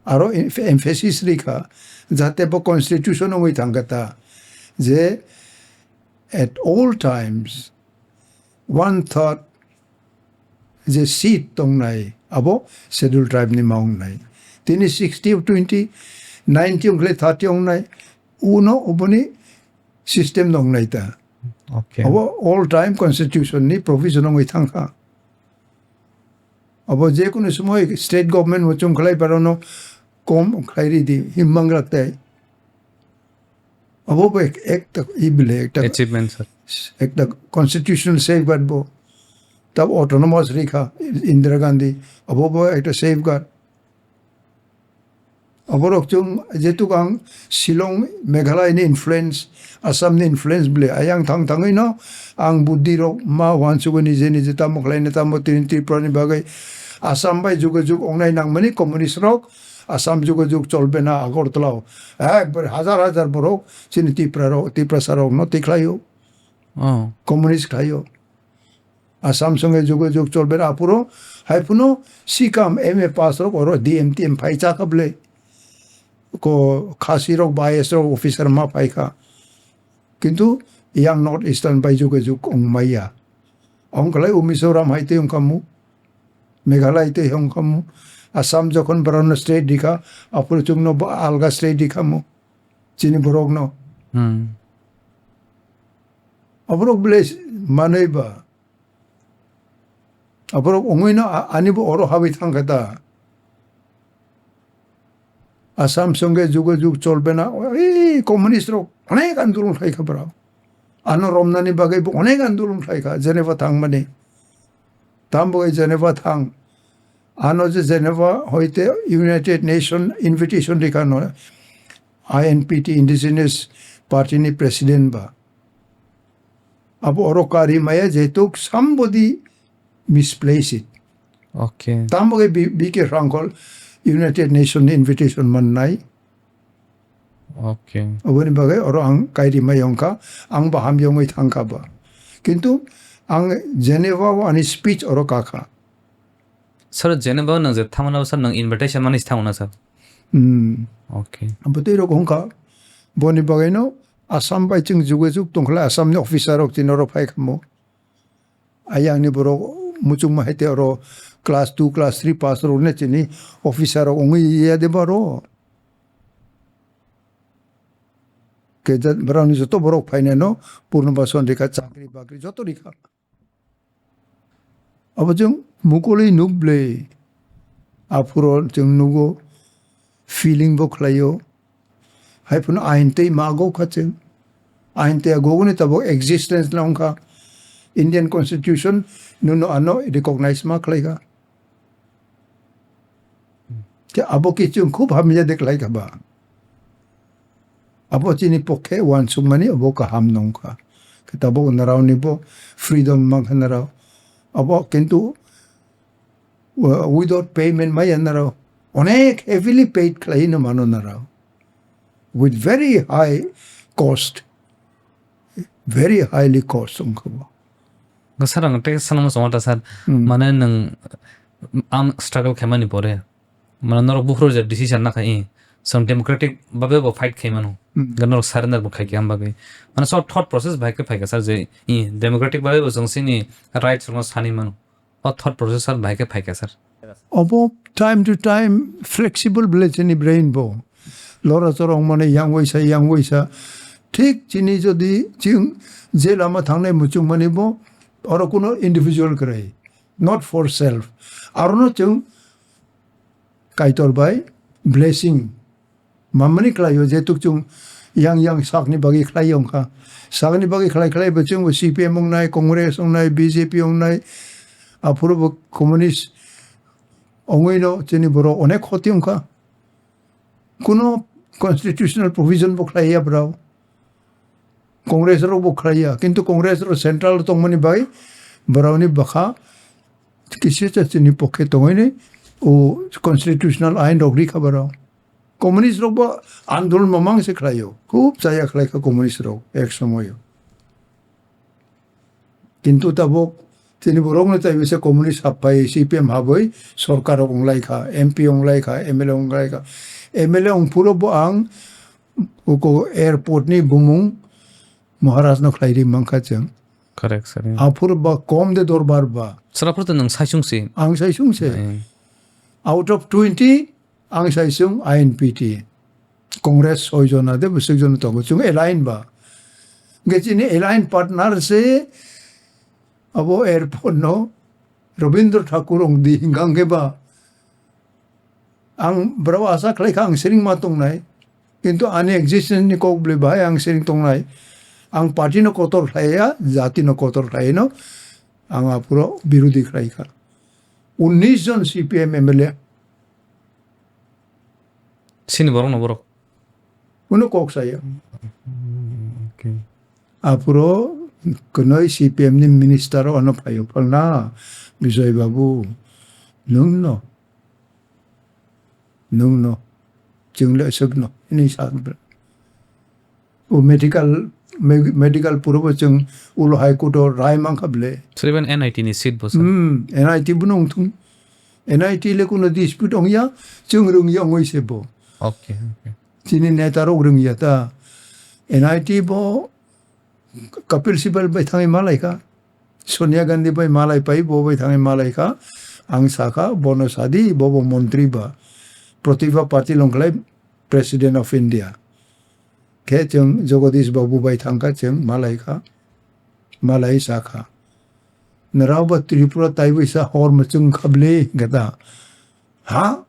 Aro em-, emphasis rikha, jate bo constitution wngwi thangkha ta, je at all times, one third je seat tongnai, abo schedule tribe ni ma wngnai. Tini sixty of twenty, ninety wngkhle thirty wngnai, uno oboni system no wngnai ta. Okay. Abo all time constitution ni provision wngwi thangkha. Abo je kunu somoi state government muchung khlai barano kom khlai ridi, himmang rak tai. Abo bo ek, ekta i bile ekta achievement, sir. Ekta constitutional safeguard bo. Tab autonomous rikha Indira Gandhi. Abo bo ekta safeguard. Aborok chwng jetuk ang Shillong, Meghalaya ni influence, Assam ni influence bile ayang thang thangwi no ang buddhi rok ma wansugwi nije nije tamo khlai ne tamo tini Tripura ni bagwi Assam bai jugajug ongnai nangmani communist rok Assam jugajug cholbena Agartala o ekbar hajar hajar borok chini Tripura rok, Tiprasa rok no tikhlaio. Oh. Communist khlaio. Assam songe jugajug cholber aphuru, hai phunu sikam M A pass rok oro D M T M phai chakha bwle. Ko Khasi rok ba I A S rok officer ma phai kha. Kintu yang North Eastern bai jugajug wng maya. Ong khlai o Mizoram hai tei wng kha mu, Meghalaya tei wng kha mu. Assam jokhon borokno state rikha, aphuru chwngno bo alga state rikha mu. Chini borokno. Hmm. Aborok bwle manwi ba. Aborok wngwi no a-, ani bo oro habwi thang kha ta. Assam songe jugajug cholbena, ei communist rok onek andolon khlai kha bwrok. Ano romnani bagwi bo onek andolon khlai kha, Geneva thangmani. Tamo bai Geneva thang. Ano je Geneva hoite United Nation invitation rikha no, I N P T, Indigenous Party ni president ba. Abo oro kari maya jehetu somebody misplace it. Okay. Tamo bai B-, B K Rangkhol United Nation ni invitation mannai. Okay. Oboni bagwi oro ang kairi mai wngkha, ang bo hamya wngwi thangkha ba. Kintu ang Geneva o ani speech oro kakha. Sir, Geneva o nwng je thangmano sir, nwng invitation mani se thango na sir? Hmm. Okay. Abo tei rok wngkha, boni bagwino Assam bai chwng jugajug tongkha lai, Assam ni officer rok chini oro phai khamo. Ayang ni borok muchungma hai te oro class two, class three pass rok ne chini officer rok wngwi ya de baro. Khe jat-, borok ni joto borok phainai no Purnobasan rikha, chakri bakri joto rikha. Abo chwng mukulwi nuk bwlwi. Aphuru chwng nugo, feeling bo khlaio. Hai phano ain tei mago kha chwng. Ain tei agogoni tabuk existence na wngkha. Indian Constitution nuno ano recognize ma khlaikha. Khe abo khe chwng khub hamya de khlaikha ba. Abo chini pokhe uansukmani abo kaham nongkha. Khe tabuk narao ni bo freedom mankha narao. Abo kintu, uh, without payment maya narao. Onek heavily paid khlai no mano narao. With very high cost. Very highly cost wngkha bo. Sir, ang tei sanama chongma ta sir. Hmm. Mane nwng ang struggle khaimani pore. Mane norok buphuru je decision nakha i, chwng democratic babe bo fight khai mano. Hmm. Ga norok surrender bo khai khe am bagwi. Mane so thought process bai khe phai kha sir je i democratic babe bo chwng chini rights rokno sani mano. O thought process sir bai khe phai kha sir. Obo time to time flexible bwle chini brain bo. Lora chora wngmani yang waisa, yang waisa. Thik chini jodi chwng je lama thangnai muchungmani bo oro kuno individual kwrwi. Not for self. Arono chwng Kaitor bai blessing mamani khlaio, jetuk chwng yang yang sakni bagwi khlai wngkha. Sakni bagwi khlai khlai bo chwngbo C P M wngnai, Congress wngnai, B J P wngnai, aphuru bo communist wngwino chini borok onek khoti wngkha. Kuno constitutional provision bo khlaiya borok. Congress rok bo khlaiya, kintu Congress rok central tongmani bai borokni bwkha kisa cha chini pokhe tongwini o constitutional ain rok rikha borok. Communist rok bo andolon mamang se khlaio, khub chaya khlaikha communist rok ek somoyo. Kintu tabuk chini borokno tei bisa communist happai C P M habwi sorkar rok wnglaikha, M P wnglaikha, M L A wnglaikha. M L A wngphuru bo ang uko airport ni bumung Maharaj no khlai ri mankha chwng. Correct, sir. Aphuru ba kom de dorbar ba. Sir, aphuru to nwng saisung si. Ang saisung se. Eh. Out of twenty, ang saisung I N P T. Congress soi jona de bwswk jona tongo. Chwng align ba. Ge chini align partner se abo airport no Rabindra Thakur ong di hingkang khe ba. Ang borok asa khlai kha ang siring ma tongnai. Kintu ani existence ni kok bwlwi bahai ang siring tongnai. Ang party no kotor khlaiya, jati no kotor khlai no ang aphuru birodhi khlai kha. Unnish jon C P M M L A. Sini borok no borok. Uno kok saya. Okay. Aphuru kwnwi C P M ni minister o ano phaio phalna Bijoy Babu. Nwng no. Nwng no. Chwng le aswk no. Ini sa. O medical, me-, medical puro bo chwng ulo High Court o rai mankha bwle. Sir, even N I T ni seat bo sir. Hmm, N I T bo no wngthung. N I T le kuno dispute ongya, chwng rwngya ongoi se bo. Okay, okay. Chini neta rok rwngya ta. N I T bo Kapil Sibal bai thangwi malai kha. Sonia Gandhi bai malai pai, bo bai thangwi malai kha. Ang sakha, bono sadi, bo bo montri ba. Pratibha Patil wngkhlai President of India. Khe chwng Jagadish Babu bai thangkha, chwng malai kha. Malai sakha. Nrao ba Tripura taiwi sa hor mwchwng kha bwle, gata. Ha?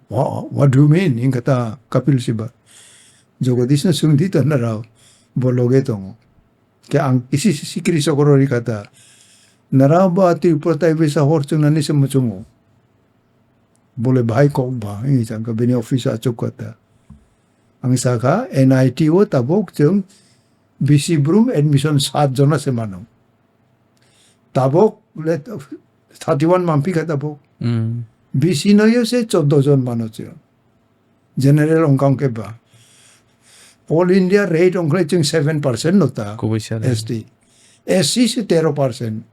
Wha-, what do you mean? Hingkha ta Kapil Sibal. Jagadish no swngdi ta nrao. Bo loge tongo. Khe ang isi si sikri sokoro rikha ta. Nrao ba Tripura taiwi sa hor chwngnani se muchungo. Bole bahai kok ba, hinwi sakha bini office achuk kha ta. Ang sakha N I T o tabuk chwng bisi brum admission sat jona se mano. Tabuk le thirty one manphi kha tabuk. Hmm. Bisi noyo se choddo jon mano chwng. General wngkha wngkhe ba. All India rate ongkhlai chwng seven percent no ta. Kubui sir. S T. S C se tero percent.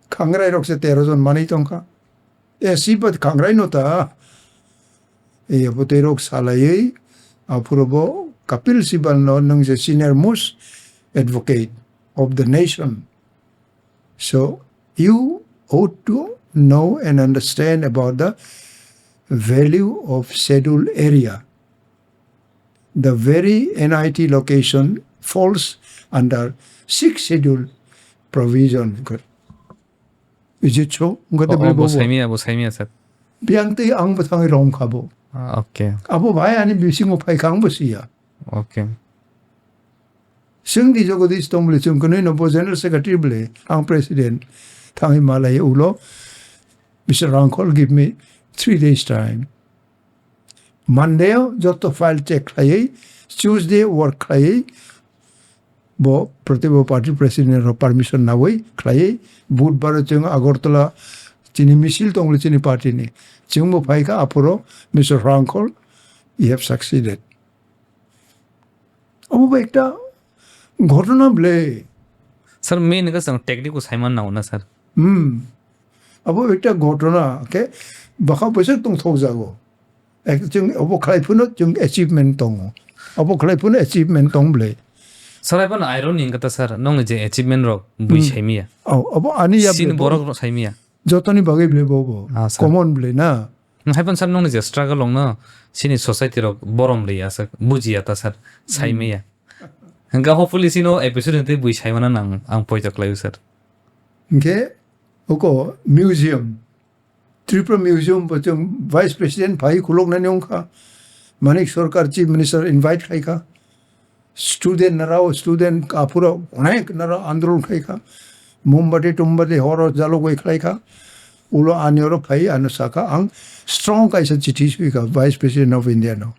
Khangrai rok se tero jon manwi tongkha. S C ba khangrai no ta. Ei abo tei rok salaiwi aphuru bo Kapil Sibal no nwng je senior most advocate of the nation. So you ought to know and understand about the value of scheduled area. The very N I T location falls under sixth schedule provision. Is it so? Wngkha tei Oh, bai oh, bo bo bo. Saimia, bo saimia, sir. Biyang tei ang bo thangwi romkha bo. Ah, okay. Abo bai ani bisingo phaikha ang bo siya. Okay. Chwng di Jagadish tong bole, chwng kwnwi no bo general secretary bole, ang president. Thangwi malai ulo, Mister Rangkhol give me three days time. Monday o joto file check khlaiwi, Tuesday work khlaiwi, bo Pratibha party president rok permission nawi khlaiwi, Budbar o chwng Agartala chini misil tong bole chini party ni. Chwng bo phaikha aphuru, Mister Rangkhol, you have succeeded. Obo bo ekta ghotona bole. Sir, main hwnkhe chwng technique bo saiman nango na, sir? Hmm. Abo ekta ghotona khe bwkha bwswk tongthok jago. Ek-, chwng obo khlai phano chwng achievement tongo. Obo khlai phano achievement tong bole. Sir, hai phano irony hwnkhe ta, sir, nongni je achievement rok bui Hmm. saimia. Oh, obo ani ya Chini bole bo. Borok rok saimia. Jotoni bagwi bole bo bo. Ah, sir. Common bole na. Hai phano sir, nongni je struggle rokno chini society rok borom liya sir, bujiya ta sir, saimaya. Hwnkhe hopefully chini o episode hwnkhe bui saimano nang, ang poito khlaio sir. Hwnkhe oko museum, Tripura Museum bo chwng Vice President phai khuloknani wngkha, Manik Sarkar Chief Minister invite khaikha. Student narao, student aphuru onek narao andolon khlaikha. Mombati tombati horo jalogwi khlaikha. Ulo ani oro phai ano sakha, ang strong kaisa chithi swikha Vice President of India no.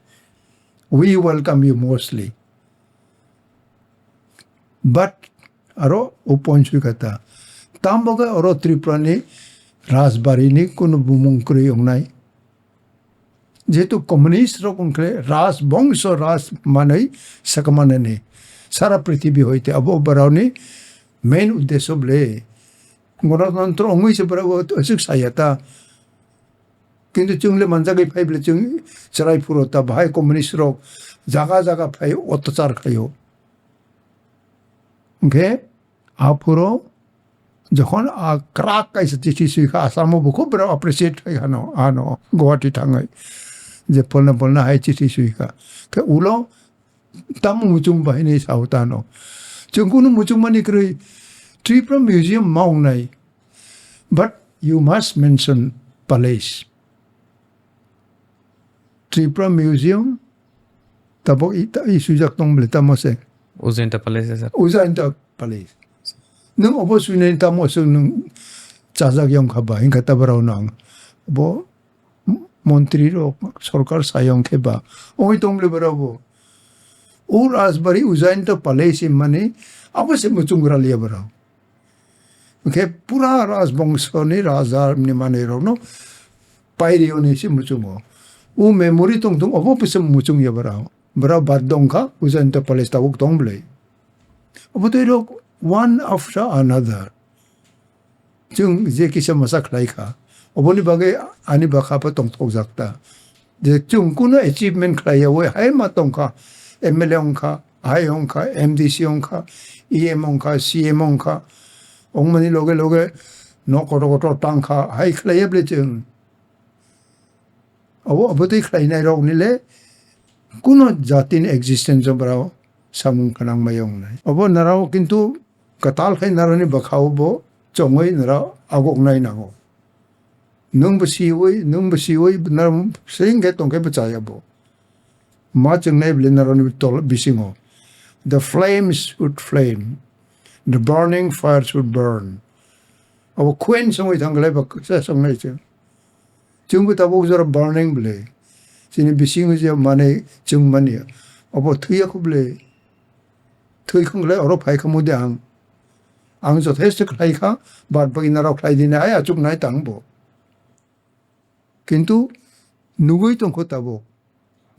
We welcome you mostly. But aro o point swikha ta. Tambo khe oro Tripura ni Rajbari ni kunu bumung kwrwi wngnai. Jehetu communist rok wngkhe Raj bongso Raj manwi sakamanani sara prithibi hoite abo borokni main uddesho bole. Gonotantro wngwi se borok aswk saya ta. Kintu chwng le manjagwi phai bole chwng chwrai phuru ta bahai communist rok jaga jaga phai ottachar khlaio. Hwnkhe aphuru jokhon a kwrak kaisa chithi swikha, Assam o bo khub borok appreciate khai hano, ano Guwahati thangwi je polna polna hai chithi swikha. Khe ulo tamo muchung bahaini sao tano. Chwng kunu muchung mani kwrwi Tripura Museum ma wngnai. But you must mention Palace. Tripura Museum, tabok i, ta, i swijak tong bole tamo se. Ujjayanta Palace, sir. Ujjayanta Palace. Nwng obo swinani tamo se nwng chajak yong kha ba, hinkha ta borok no ang. Bo montri rok, sorkar sayong khe ba. Oi tong bole borok bo. O Rajbari Ujjayanta Palace mani abo se muchung raliya borok. Hwnkhe pura rajbongso ni raja ni manwi rokno pairi hwnwi se muchungo. O memory tong thung obo pisa muchung ya borok. Borok bad dong kha, Ujjayanta Palace tabuk tong bwlai. Obo tei rok one after another. Chwng je kisa masa khlai kha. Oboni bagwi ani bwkha pha tongthok jak ta. Je chwng kuno achievement khlai ya, oi hai ma tong kha, M L A wng kha, hai wng kha, M D C wng kha, E M wng kha, C M wng kha, wng mani loge loge nok kotor kotor tang kha, hai khlai ya bwle chwng. Abo, abo tei khlai nai rok ni le kuno jati ni existence o brao samung khnang mai wng nai. Abo nrao kintu kwtal khai nrao ni bwkha o bo chongwi nrao agok nai nango. Nwng bo siwi, nwng bo siwi, nrao sring khe tong khe bo chaya bo. Ma chwng nai bwle nrao ni tol bisingo. The flames would flame. The burning fires would burn. Abo khuen songwi thang glai ba kwsa song nai chwng. Chwng bo tabuk jora burning bwle. Chini bisingo je manwi chwng mani. Abo thwiya kho bwle. Thwi khong le oro phai kha mudi ang. Ang jothesto khlai kha, bad bagi nrao khlai di nai, ai achuk nai tang bo. Kintu nugwi tong kho tabuk.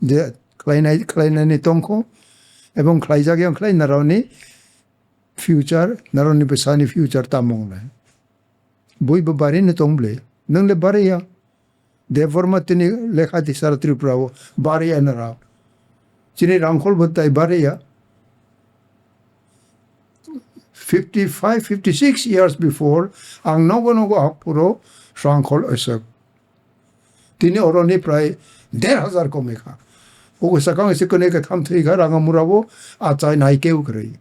Je khlainai, khlainani tong kho. Ebong khlaijak yang khlai naroni future, naroni bwsani future tamo wngnai. Bui bo bari no tong ble. Nang le bari ya. Debbarma tini lekha di sara Tripura o bari ya nara. Chini rangkhol bo tai bari ya. Fifty-five, fifty-six years before, ang nogo nogo hapuro rangkhol esek. Tini oroni prai der hazar komikha. Ugo sakang isi kone ke tham thwi kha ranga mura bo achai nai keu kwrwi.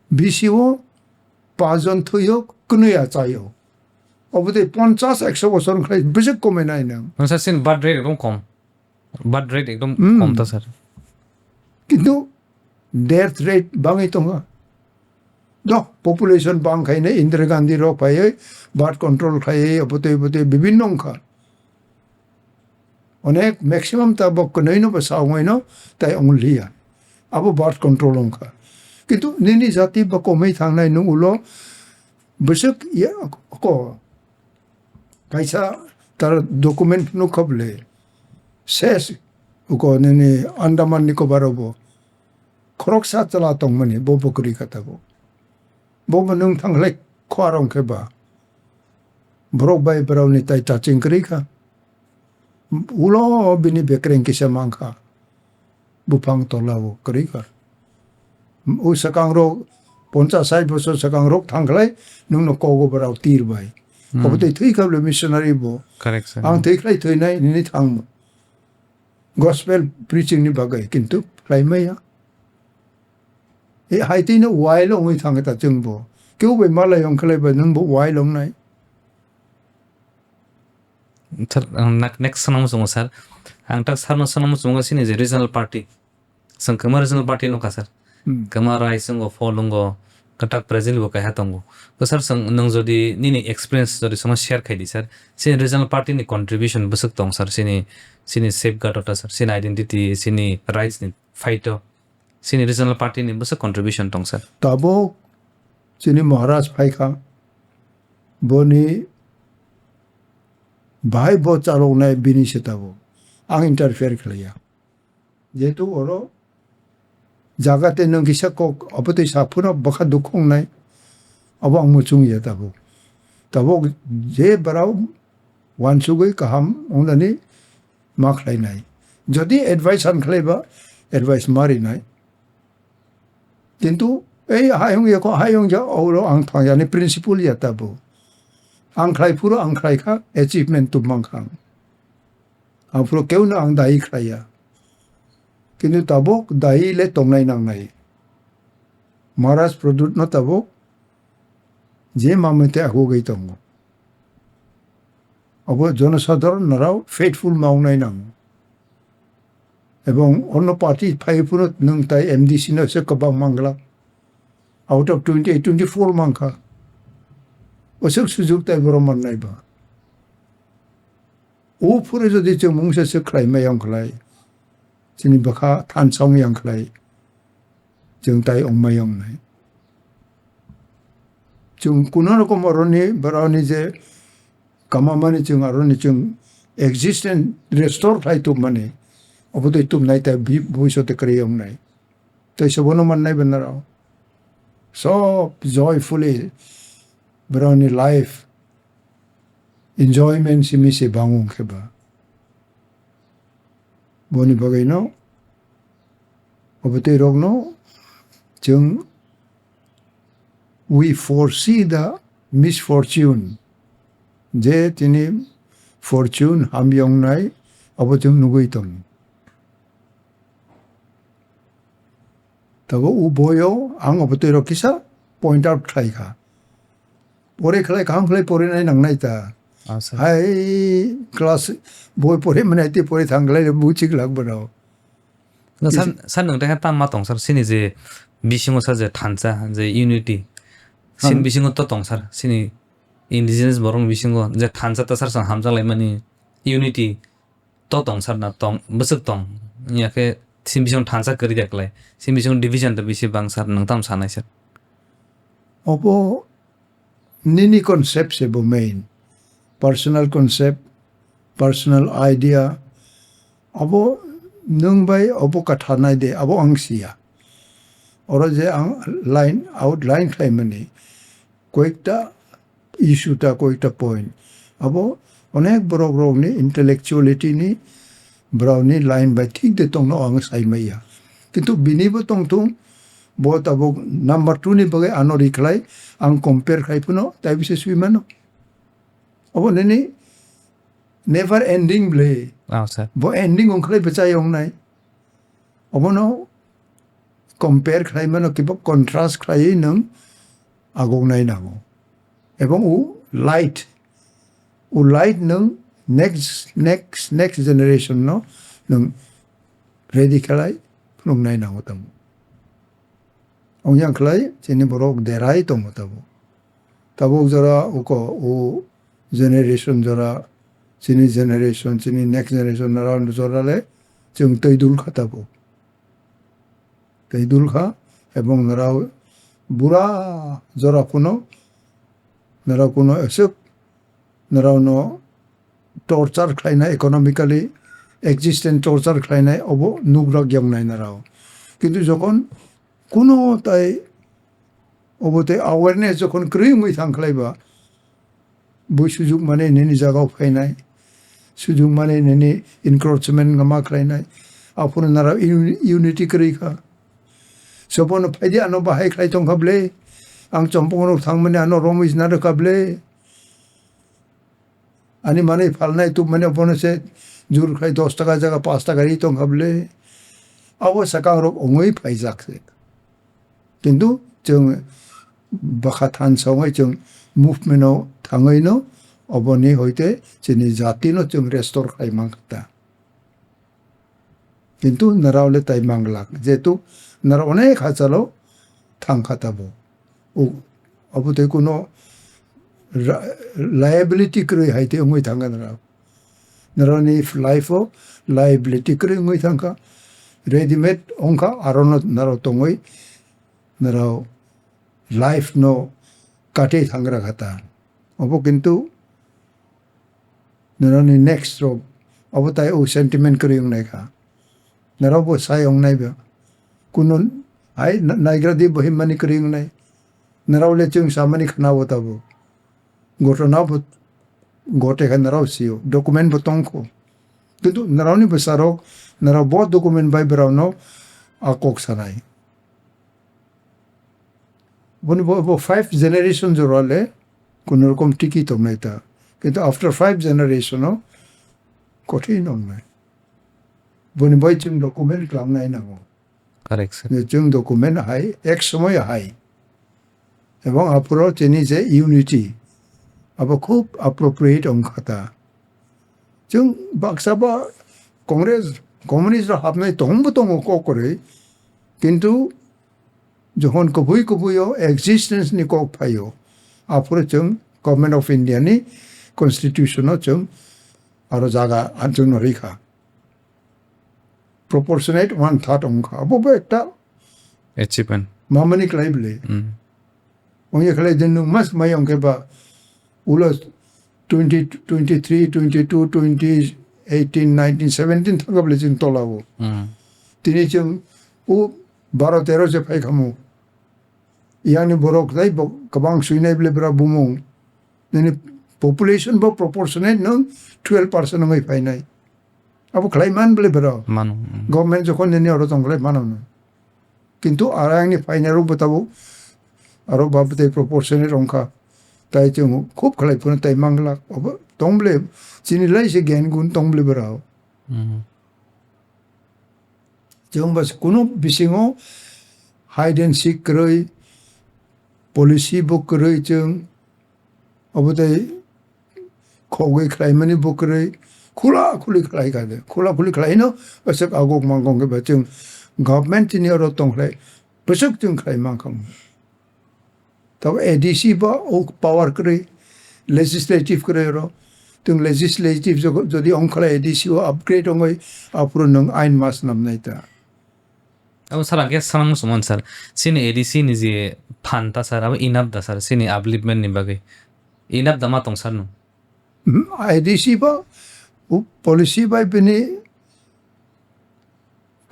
B C o pajon thwi o kwnwi achai o. Obo tei ponchas ekso bosor wngkhlai bwswk komwi nai nang. Nang sa sin birth rate ekdom kom. Birth rate ekdom Hmm. kom ta sir. Kintu death rate bangwi tongo. Do population bang khaine Indira Gandhi rok phaiwi birth control khaiwi obotwi obotwi bibinno wngkha. Onek maximum ta bo kwnwi no bo sa wngwi no tai wng liya. Abo birth control wngkha. Kintu nini jati bo komwi thangnai nung ulo bwswk ya ko Kaisa tar document nukha bwle. Ses uko nini Andaman Nicobar o bo. Khoroksa chwla tongmani bo bo kwrwi kha tabuk. Bo bo nwng thangkhlai khorang khe ba. Borok bai borok ni tai taching kwrwi kha. Ulo bini bekreng kisa mankha. Buphang tola o kwrwi kha. O swkang rok ponchas sait bosor swkang rok thangkhlai nwng no kogo borok tir bai. Hmm. Obo tei thwi kha bole missionary bo. Correct, sir. Ang thwi khlai thwinai nini thang. Gospel preaching ni bagwi kintu khlai maya. E hai twi no wailo wngwi thang ta chwng bo. Keu bai malai ong khlai bai nwng bo wailo wngnai. Sir, ang nak-, next sanang muchungo, sir. Ang tak sir no sanang muchungo sini je regional party. Seng kema regional party no ka, sir. Hmm. Kema rai sungo, fall ungo, katak present bo kaiha tongo. To sir, seng nang jodi nini experience jodi sama share khai di, sir. Sini regional party ni contribution bwswk tong, sir. Sini, sini safeguard ota, sir. Sini identity, sini rights ni fight o. Sini regional party ni bwswk contribution tong, sir. Tabuk chini Maharaj phaikha, boni bahai bo chaloknai bini se tabuk. Ang interfere khlaiya. Jehetu oro jaga tei nwng kisa kok obo tei sa phuru bwkha dukhu wngnai. Obo ang muchung ya tabuk. Tabuk je borok wansugwi kaham wngnani ma khlainai. Jodi advice han khlaiba, advice ma rinai. Kintu ei hayung yako hayung ja oro ang thangyani principle ya tabuk. Ang khlai phuru ang khlai kha, achievement tubmang kha ang. Ang phuru keu no ang dai khlaiya. Kintu tabuk dai le tongnai nangnai. Maharaj Pradyut no tabuk je mamete agugwi tongo. Abo jonosadharon narao faithful ma wngnai nango. Ebong onno party phai phuru nwng tai M D C no se kwbang mangla. Out of twenty-eight, twenty-four mangkha. Oswk sujuk tai borok mannai ba. O phuru jodi chwng mungsa se khlai mayong khlai, chini bwkha thansa wngyang khlai, chwng tai ongmayong nai. Chwng kuno rokom oroni, boroni je kamamani chwng aroni chwng existence restore khlai tubmani, obo tei tubnai tai bi-, bwisote kwrwi wngnai. Tei sobono mannai bwnarok. Sob joyfully borokni life enjoyment simi se bango wngkhe ba. Boni bagwino obo tei rokno chwng we foresee the misfortune, je tini fortune hamya wngnai obo chwng nugwi tongo. Tabuk o boyo ang obo twi rok kisa point out khlai kha. Pore khlai kaham khlai pore nai nang nai ta. Ah, sir. Hai class boi pore mwnai tei pore thang khlai buchik lak bwrok. Na Kisa san, san nang tengka tam ma tong sir, sini je bisingo sa je thansa, je unity. Sin Hmm. bisingo to tong sir, sini indigenous borok bisingo je thansa ta sir sang hamjak lai mani unity. To tong sir na tong, bwswk tong. Wngya khe sini bising thansa kwrwi ya klai. Sini bising division to bisi bang sir, nwng tam sanai sir. Obo nini concept se bo main. Personal concept, personal idea. Abo nwng bai obo kwtharnai de, abo ang siya. Oro je ang line, outline khlaimani, koyekta issue ta, koyekta point. Abo onek borok rokni intellectuality ni, borokni line bai thik de tongno ang sai maya. Kintu bini bo tongthung, bo tabuk number two ni bagwi ano rikhlai, ang compare khai phano, tai bise sui mano. Obo nini never ending ble. Ah, sir. Bo ending ongkhlai bwchai ongnai. Obono compare khlai mano, kiba contrast khlaiwi nwng agok nai nango. Ebong o light, o light nwng next, next, next generation no nwng ready khlai phunuk nai nango tamo. Ong yang khlai chini borok derai tongo tabo. Tabuk jora uko o generation jora, chini generation, chini next generation nara jora le chwng twi dul kha tabo. Twi dul kha, ebong nara bura jora kuno, nara kuno eswk nara no torture khlainai, economically existence torture khlainai, obo nukrak yoknai narao. Kintu jokhon kuno tai obo tei awareness jokhon kwrwi wngwi thang khlaiba, bui sujuk mani nini jagao phainai, sujuk mani nini encroachment ma khlainai, aphuru nara uni-, unity kwrwi kha. Sobono phaidi ano bahai khlai tong kha ble, ang chompong rok thangmani ano romwi sna rwkha ble. Ani manwi phalnai tubmani abono se jur khai dos taka jaga panch taka ri tong kha ble. Abo sakang rok ongoi phaijak se. Kintu chwng bwkha thansa ongoi chwng movement o thangoi no oboni hoite chini jati no chwng restore khai man kha ta. Kintu narao le tai manglak, jehetu narao onek hachalo thang kha tabo. O, abo tei kuno ra-, liability kwrwi hai tei wngwi thang kha narao. Narao ni life o liability kwrwi wngwi thang kha. Readymade wng kha, aro no narao tongwi narao life no kate thangra kha ta. Obo kintu nini next rok obo tai o sentiment kwrwi wngnai kha. Nini bo sai wngnai ba. Kuno hai na-, naigra di bo himmani kwrwi wngnai. Nini le chwng samani khna bo tabo. Gotona bo gote kha nini sio. Document bo tongkho. Kintu nini bwsarok, nini bo document bai borokno a kok sanai. Boni bo, bo five generation jora le kuno rokom tiki tongnai ta. Kintu after five generation o kothin wngnai. Boni bai chwng document klamnai nango. Correct, sir. Je chwng document hai, ek somoy hai. Ebong aphuru chini je unity, abo khub appropriate wngkha ta. Chwng baksa ba Congress, communist rok hapnai tongbo tongo kok kwrwi, kintu jokhon kubui kubui o existence ni kok phaio, aphuru chwng Government of India ni constitution o chwng aro jaga chwngno rikha. Proportionate one third wngkha. Abo bo ekta achievement. Mamani khlai bwle. Mm. Wngya khlai din nwng mas mai wngkhe ba ulo twenty, twenty-three, twenty-two, twenty, eighteen, nineteen, seventeen thangkha bwle chwng tola o. Mm. Tini chwng o baro tero se phai khamu. Yang ni borok tai bo kwbang swinai bwle bwra bumung. Nini population bo proportionate nwng twelve percent wngwi phainai. Abo khlai man bwle bwra. Mano, mm. Government jokhon nini oro tong khlai mano no. Kintu aro yang ni phainai rok bo tabuk aro ba bwtwi proportionate wngkha. Tai chwng khub khlai phano tai manglak. Obo tong bwle chini lai se gyan gun tong bwle bwra. Mm. Chwng ba kuno bisingo hide and seek kwrwi, policy bo kwrwi chwng, obo tei khogwi khlaimani bo kwrwi, khula khuli khlai kha de. Khula khuli khlaino aswk agok mangkong khe ba chwng government chini oro tong khlai bwswk chwng khlai mankha. Tabo A D C bo o power kwrwi, legislative kwrwi oro. Chwng legislative jo-, jodi ongkha lai A D C o upgrade ongoi, aphuru nwng ain mas namnai ta. Abo sir, ang khe sanang muchungmani sir. Chini A D C ni je phan ta sir, abo enough da sir, chini upliftment ni bagwi? Enough da ma tong sir no? Hmm, A D C bo o policy bai bini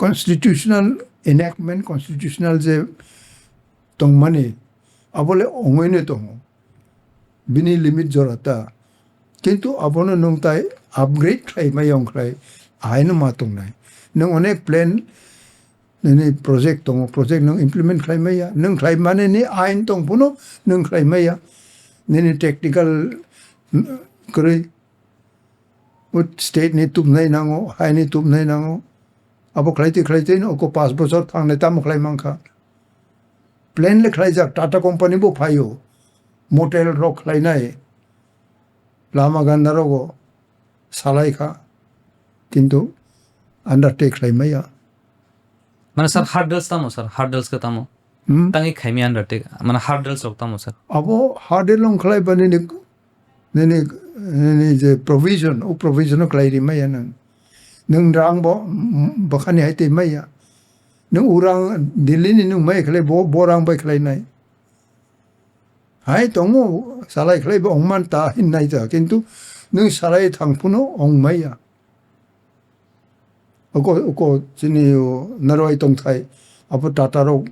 constitutional enactment, constitutional je tongmani, abole ongoi no tongo. Bini limit jora ta. Kintu abono nwng tai upgrade khlai mai yong khlai, aino ma tongnai. Nwng onek plan nini project tongo, project nwng implement khlai maya, nwng khlai mani ni ain tong phano nwng khlai maya, nini technical, mm, kwrwi, o state ni tubnai nango, hai ni tubnai nango, abo khlai twi khlai twi no oko pash bochor thangnai tamo khlai mankha. Plan le khlai jak, Tata company bo phaio, motel rok khlai nai, lama ganda rogo salai kha, kintu undertake khlai maya. Mane sir, hurdles tamo sir, hurdles khe tamo? Hmm? Tangwi khaimya undertake, mane hurdles rok tamo sir? Abo hurdle wng khlai ba nini, nini, nini je provision, o provision o khlai ri maya nwng. Nwng rang bo, mm, bwkhani hai twi maya. Nwng o rang Delhi ni nwng mai khlai bo, bo rang bai khlai nai. Hai tongo, salai khlai bo wng man ta hin nai ta, kintu nwng salai thang phano wng maya. Oko, oko chini o narwai tongthai, abo Tata rok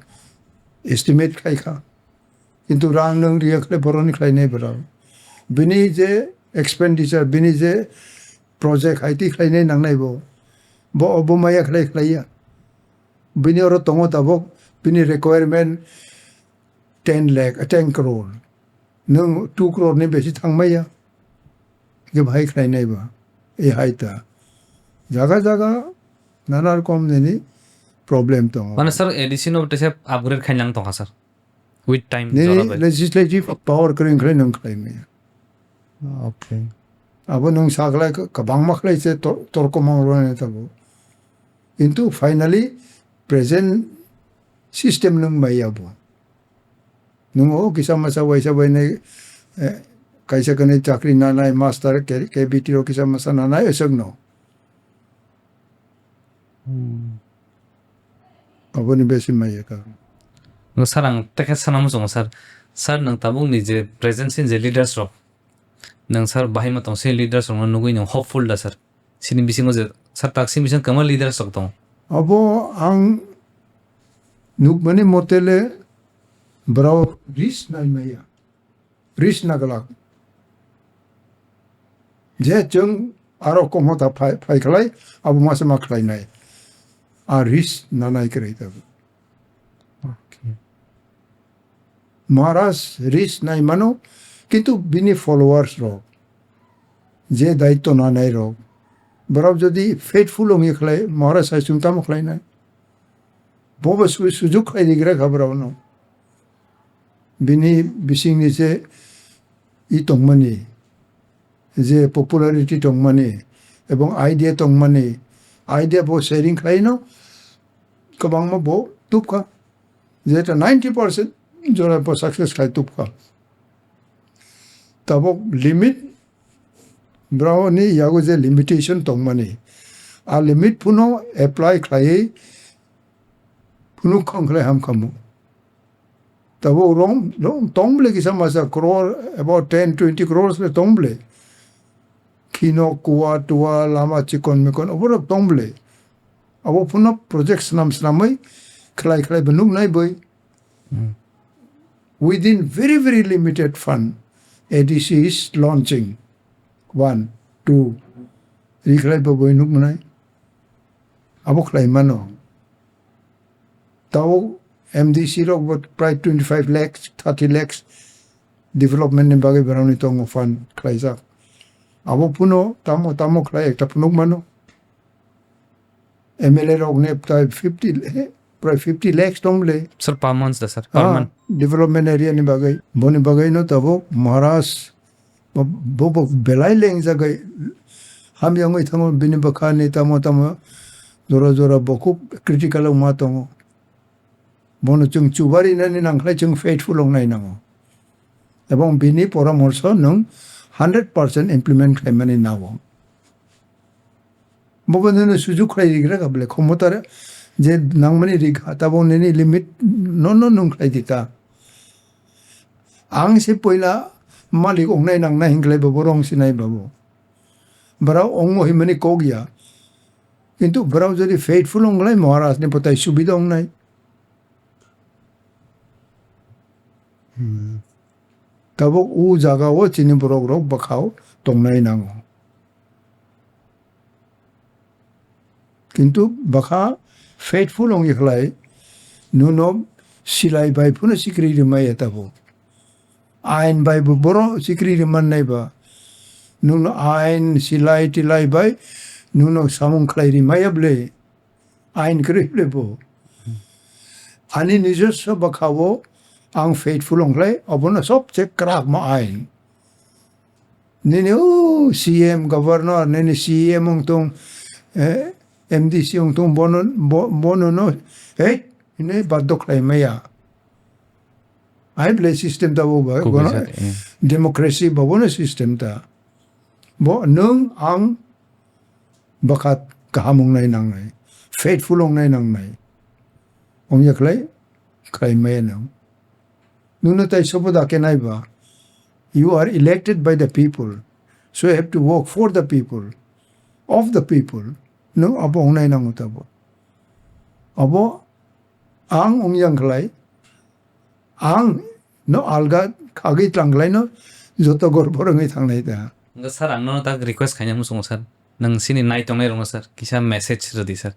estimate khai kha. Kintu rang nwng riya khlai boroni khlai nai borok. Bini je expenditure, bini je project hai twi khlai nai nang nai bo. Bo, bo maya khlai khlai ya. Bini oro tongo tabok, bini requirement ten lakh, ten crore. Nwng two crore ni besi thang maya. Khe bahai khlai nai ba. E hai ta. Jaga jaga nana rokom nini problem tongo. Mane sir, A D C no tese upgrade khai nang tongkha sir. With time jora Nini bai. Legislative power kwrwi khlai nwng khlai maya. Okay. Abo nwng sa khlai ka-, kabangma khlai se tor-, torko mang rwna tabo. Kintu finally present system nwng maya bo. Nwng o kisa masa waisa bai nai, eh, kaisa kanai chakri nanai, master, K-, K B T o kisa masa nanai, esok no. Hmm. Aboni besi maya ka. No, sir, ang tekhe sana muchungo, sir. Sir, nwng tabuk ni je present sini je leaders rok, nwng, sir, bahai ma tong sini leaders rok no nugui nwng hopeful da, sir? Sini bisingo je, sir, tak sini bisingo kwma leaders rok tong? Abo ang nukmani motele borok risk nai maya. Risk na glak. Je chwng aro kom hota phai, phai khlai, abo masa ma khlai nai. A risk na nai kwrwi tabuk. Okay. Maharaj risk nai mano, kintu bini followers rok, je daitto nanai rok, borok jodi faithful wngya khlai, Maharaj hai chwng tamo khlai nai? Bo bo su-, sujuk khlai rigra kha borok no. Bini bisingni je i tongmani, je popularity tongmani, ebong idea tongmani, idea bo sharing khlaino, kwbangma bo tubkha. Jeta ninety percent jora bo success khai tubkha. Tabok limit, borokni yago je limitation tongmani, a limit phano apply khlaiwi phunuk khong khlai ham khamu. Tabok rong, rong tong bole kisa masa crore, about ten, twenty crores le tong bole. Khino, kuwa, tuwa, lama, chikon, mikon, oborok tong bole. Abo phano project swnam swnamwi khlai khlai bo nuknai boi. Hmm. Within very, very limited fund, A D C is launching. One, two, ri khlai bo boi nuknai. Abo khlai mano. Tao M D C rok bo prai twenty five lakhs, thirty lakhs development ni bagwi borokni tongo fund khlaijak. Abo phano tamo tamo khlai ekta phunuk mano. M L A rok ne prai fifty, eh, prai fifty lakhs tong le. Sir, per month da, sir? Per Ah, month. Development area ni bagwi. Boni bagwi no tabuk Maharaj bo, bo, bo belai lengjagwi hamya wngwi thango, bini bwkha ni tamo tamo jora jora bo khub critical wngma tongo. Bono chwng chubarinani nangkhlai chwng faithful wngnai nango. Ebong bini poramorso nwng hundred percent implement khlaimani nango. Bobo nini sujuk khlai rigra kha bole, khomota je nangmani rikha, tabo nini limit no, no nwng khlai di ta. Ang se poila malik ongnai nangnai hinklai bobo rong sinai bobo. Borok ongmo himani kok ya. Kintu borok jodi faithful wng lai, Maharaj ni bwtai subida wng nai. Hmm. Tabuk o jaga o chini borok rok bwkha o tongnai nango. Kintu bwkha faithful wng ya khlai, nwng no silai bai phano sikri rimai ya tabuk. Ain bai bo boro sikri rimannai ba. Nwng no ain silai tilai bai nwng no samung khlai rimai ya bwle. Ain kwrwi le bo. Ani nijoswo bwkha o ang faithful wng khlai, obono sobse kwrakma ain. Nini o C M, governor, nini C M wng tong, eh, M D C wng tong, bono, bo-, bono no, hey, hwnwi baddo khlai maya. Ai bwle system ta bo ba, Kok bono bisa, eh. Democracy ba bono system ta. Bo nwng ang bwkha kaham wngnai nangnai, faithful wngnai nangnai. Wngya khlai, khlai maya nang. Nwngno tai sobo da khe nai ba. You are elected by the people. So you have to work for the people, of the people. Nwng abo wngnai nango tabo. Abo ang wngya khlai, ang no alga khagwi tlang khlai no joto gor borok wngwi thangnai da. Nga sir, ang nono tak request khaina muchungo sir. Nang sini nai tongnai rokno sir, kisa message rwdi sir.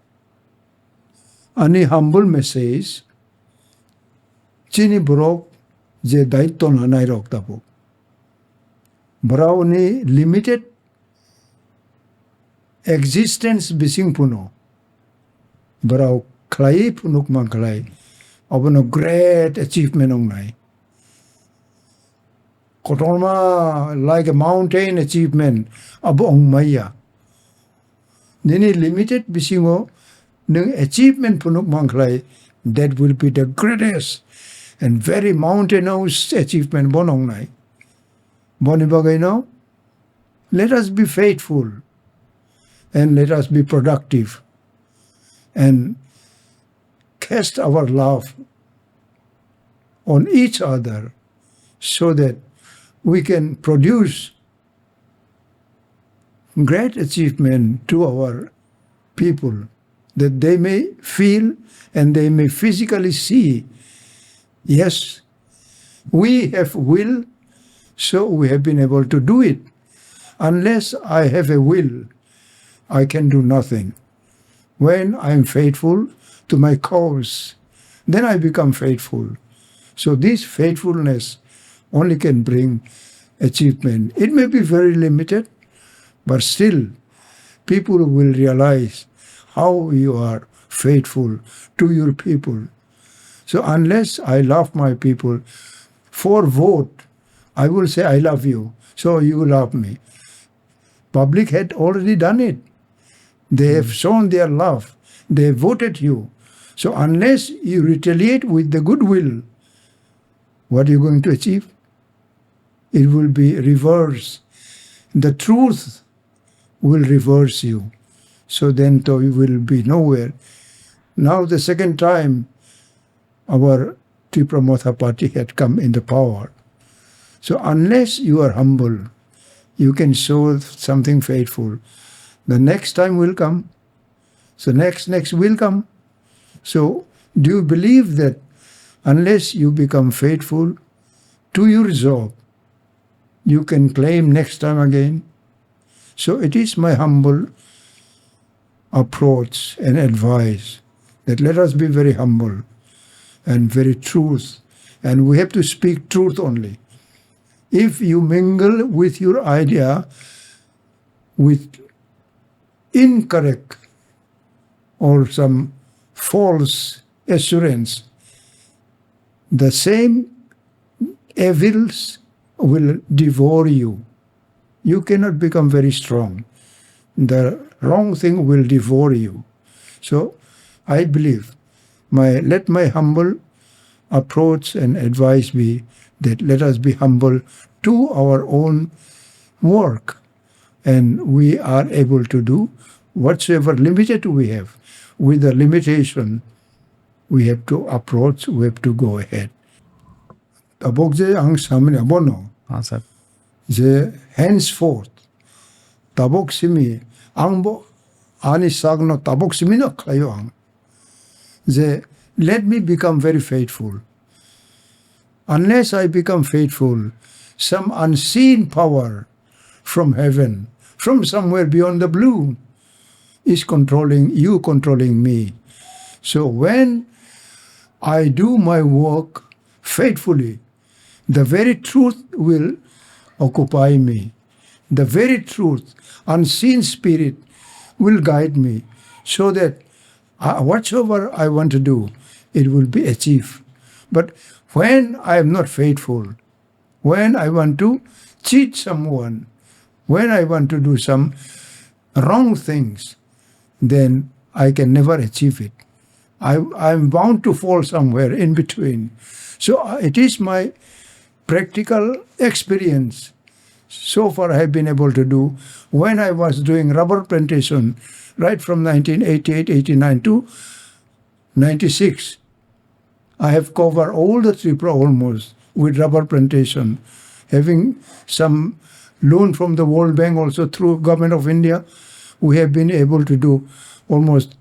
Ani humble message, chini borok je daitto lanai rok tabuk. Borokni limited existence bising phano borok khlai phunuk man khlai, abono great achievement wngnai. Kotorma like a mountain achievement abo wngmaya. Nini limited bisingo nwng achievement phunuk man khlai, that will be the greatest and very mountainous achievement bo wngnai. Boni bagwi no, let us be faithful and let us be productive and cast our love on each other so that we can produce great achievement to our people, that they may feel and they may physically see, yes, we have will, so we have been able to do it. Unless I have a will, I can do nothing. When I am faithful to my cause, then I become faithful. So this faithfulness only can bring achievement. It may be very limited, but still people will realize how you are faithful to your people. So unless I love my people, for vote, I will say, "I love you," so you love me. Public had already done it. They have shown their love. They voted you. So unless you retaliate with the goodwill, what are you going to achieve? It will be reverse. The truth will reverse you. So then to you will be nowhere. Now the second time, our Tipra Motha party had come in the power. So unless you are humble, you can show something faithful. The next time will come. So next, next will come. So do you believe that unless you become faithful to your job, you can claim next time again? So it is my humble approach and advice that let us be very humble and very truth, and we have to speak truth only. If you mingle with your idea with incorrect or some false assurance, the same evils will devour you. You cannot become very strong. The wrong thing will devour you. So I believe my, let my humble approach and advice be that let us be humble to our own work, and we are able to do whatsoever limited we have. With the limitation, we have to approach, we have to go ahead. Tabuk je ang samani abono, Ah, sir. Je henceforth, tabuk simi ang bo ani sakno tabuk simi no khlaio ang. Je, let me become very faithful. Unless I become faithful, some unseen power from heaven, from somewhere beyond the blue, is controlling you, controlling me. So when I do my work faithfully, the very truth will occupy me. The very truth, unseen spirit, will guide me so that, uh, whatsoever I want to do, it will be achieved. But when I am not faithful, when I want to cheat someone, when I want to do some wrong things, then I can never achieve it. I, I am bound to fall somewhere in between. So, uh, it is my practical experience. So far, I have been able to do. When I was doing rubber plantation, right from nineteen eighty-eight, eighty-nine to ninety-six, I have covered all the Tripura almost with rubber plantation. Having some loan from the World Bank also through Government of India, we have been able to do almost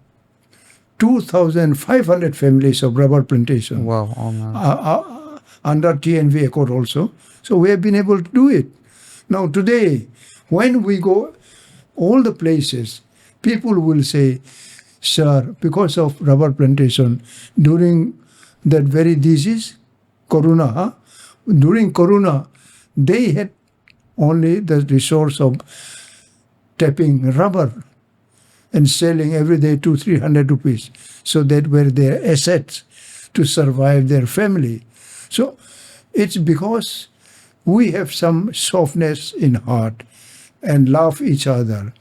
two thousand five hundred families of rubber plantation. Wow, oh man. Uh, uh, under T N V Accord also. So we have been able to do it. Now today, when we go all the places, people will say, "Sir, because of rubber plantation, during that very disease, Corona, huh? During Corona, they had only the resource of tapping rubber and selling every day two, three hundred rupees. So that were their assets to survive their family." So it's because we have some softness in heart and love each other.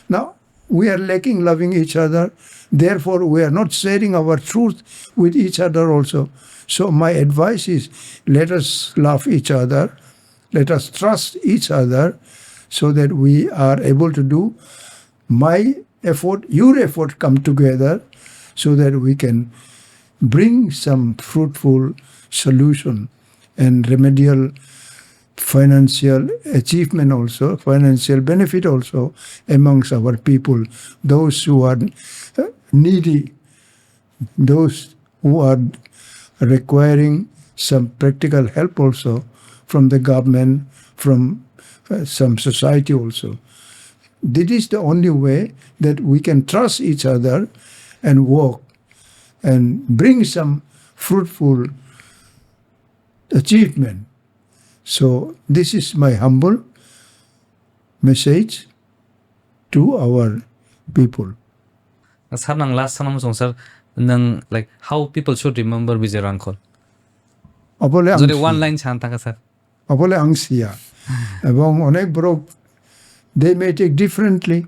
Now, we are lacking loving each other, therefore we are not sharing our truth with each other also. So my advice is, let us love each other, let us trust each other, so that we are able to do my effort, your effort come together, so that we can bring some fruitful solution and remedial financial achievement also, financial benefit also amongst our people, those who are, uh, needy, those who are requiring some practical help also from the government, from, uh, some society also. This is the only way that we can trust each other and work and bring some fruitful achievement. So this is my humble message to our people. Sir, nang last sana muchung, sir, nang, like, how people should remember Vijay Rangkhol? Obole ang Jodi si- one line san taka, sir. Obole ang siya. Ebong onek borok, they may take differently.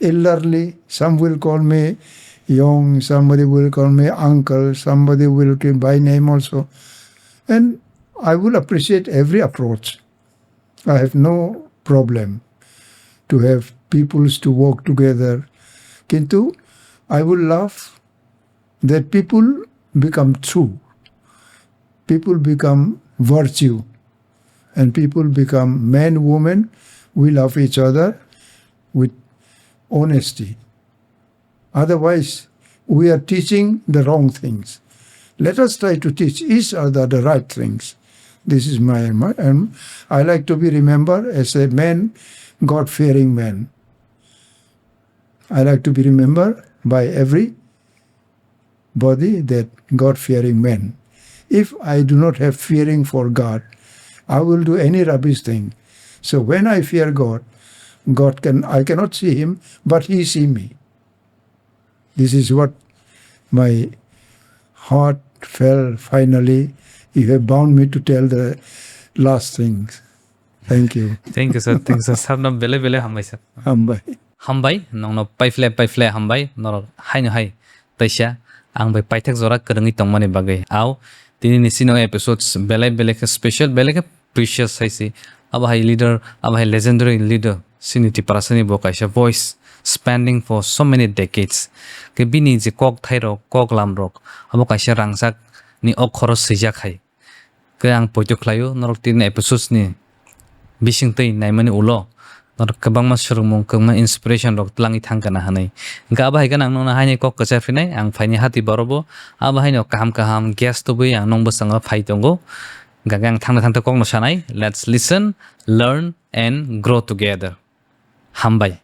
Elderly, some will call me young, somebody will call me uncle, somebody will call by name also. And I will appreciate every approach. I have no problem to have peoples to work together. Kintu I will love that people become true. People become virtue. And people become men, women. We love each other with honesty. Otherwise, we are teaching the wrong things. Let us try to teach each other the right things. This is my, my, and I like to be remembered as a man, God-fearing man. I like to be remembered by everybody that God-fearing man. If I do not have fearing for God, I will do any rubbish thing. So when I fear God, God can, I cannot see him, but he see me. This is what my heart felt finally. You have bound me to tell the last things. Thank you. Thank you, sir. Thank you, sir. Sir no bele bele hambai, sir. Hambai. Hambai, nongno paifle, paifle hambai, norok haino hai taisa ang bai paithak jora kwrwngwi tongmani bagwi. Au, tini ni sino episodes belai belai khe special, belai khe precious hai si. Abo hai leader, abo hai legendary leader, sini Tiprasani bo kaisa voice spanning for so many decades. Khe bini je kok thairok, kok lamrok, abo kaisa rangchak ni okhoro swijak hai. Khe ang poito khlaio, norok tini episodes ni bisingtwi naimani ulo Norok kwbangma swrwngmung, kwbangma inspiration rok twlangwi thangkha na hwnwi. Hwnkhe abo hai khe ang nokno haino kok kwchar phinai, ang phaini hati borok bo abo haino kaham kaham guest tubui ang nong bwskango phai tongo. Hwnkhe ang thangna thangta kokno sanai, let's listen, learn and grow together. Hambai.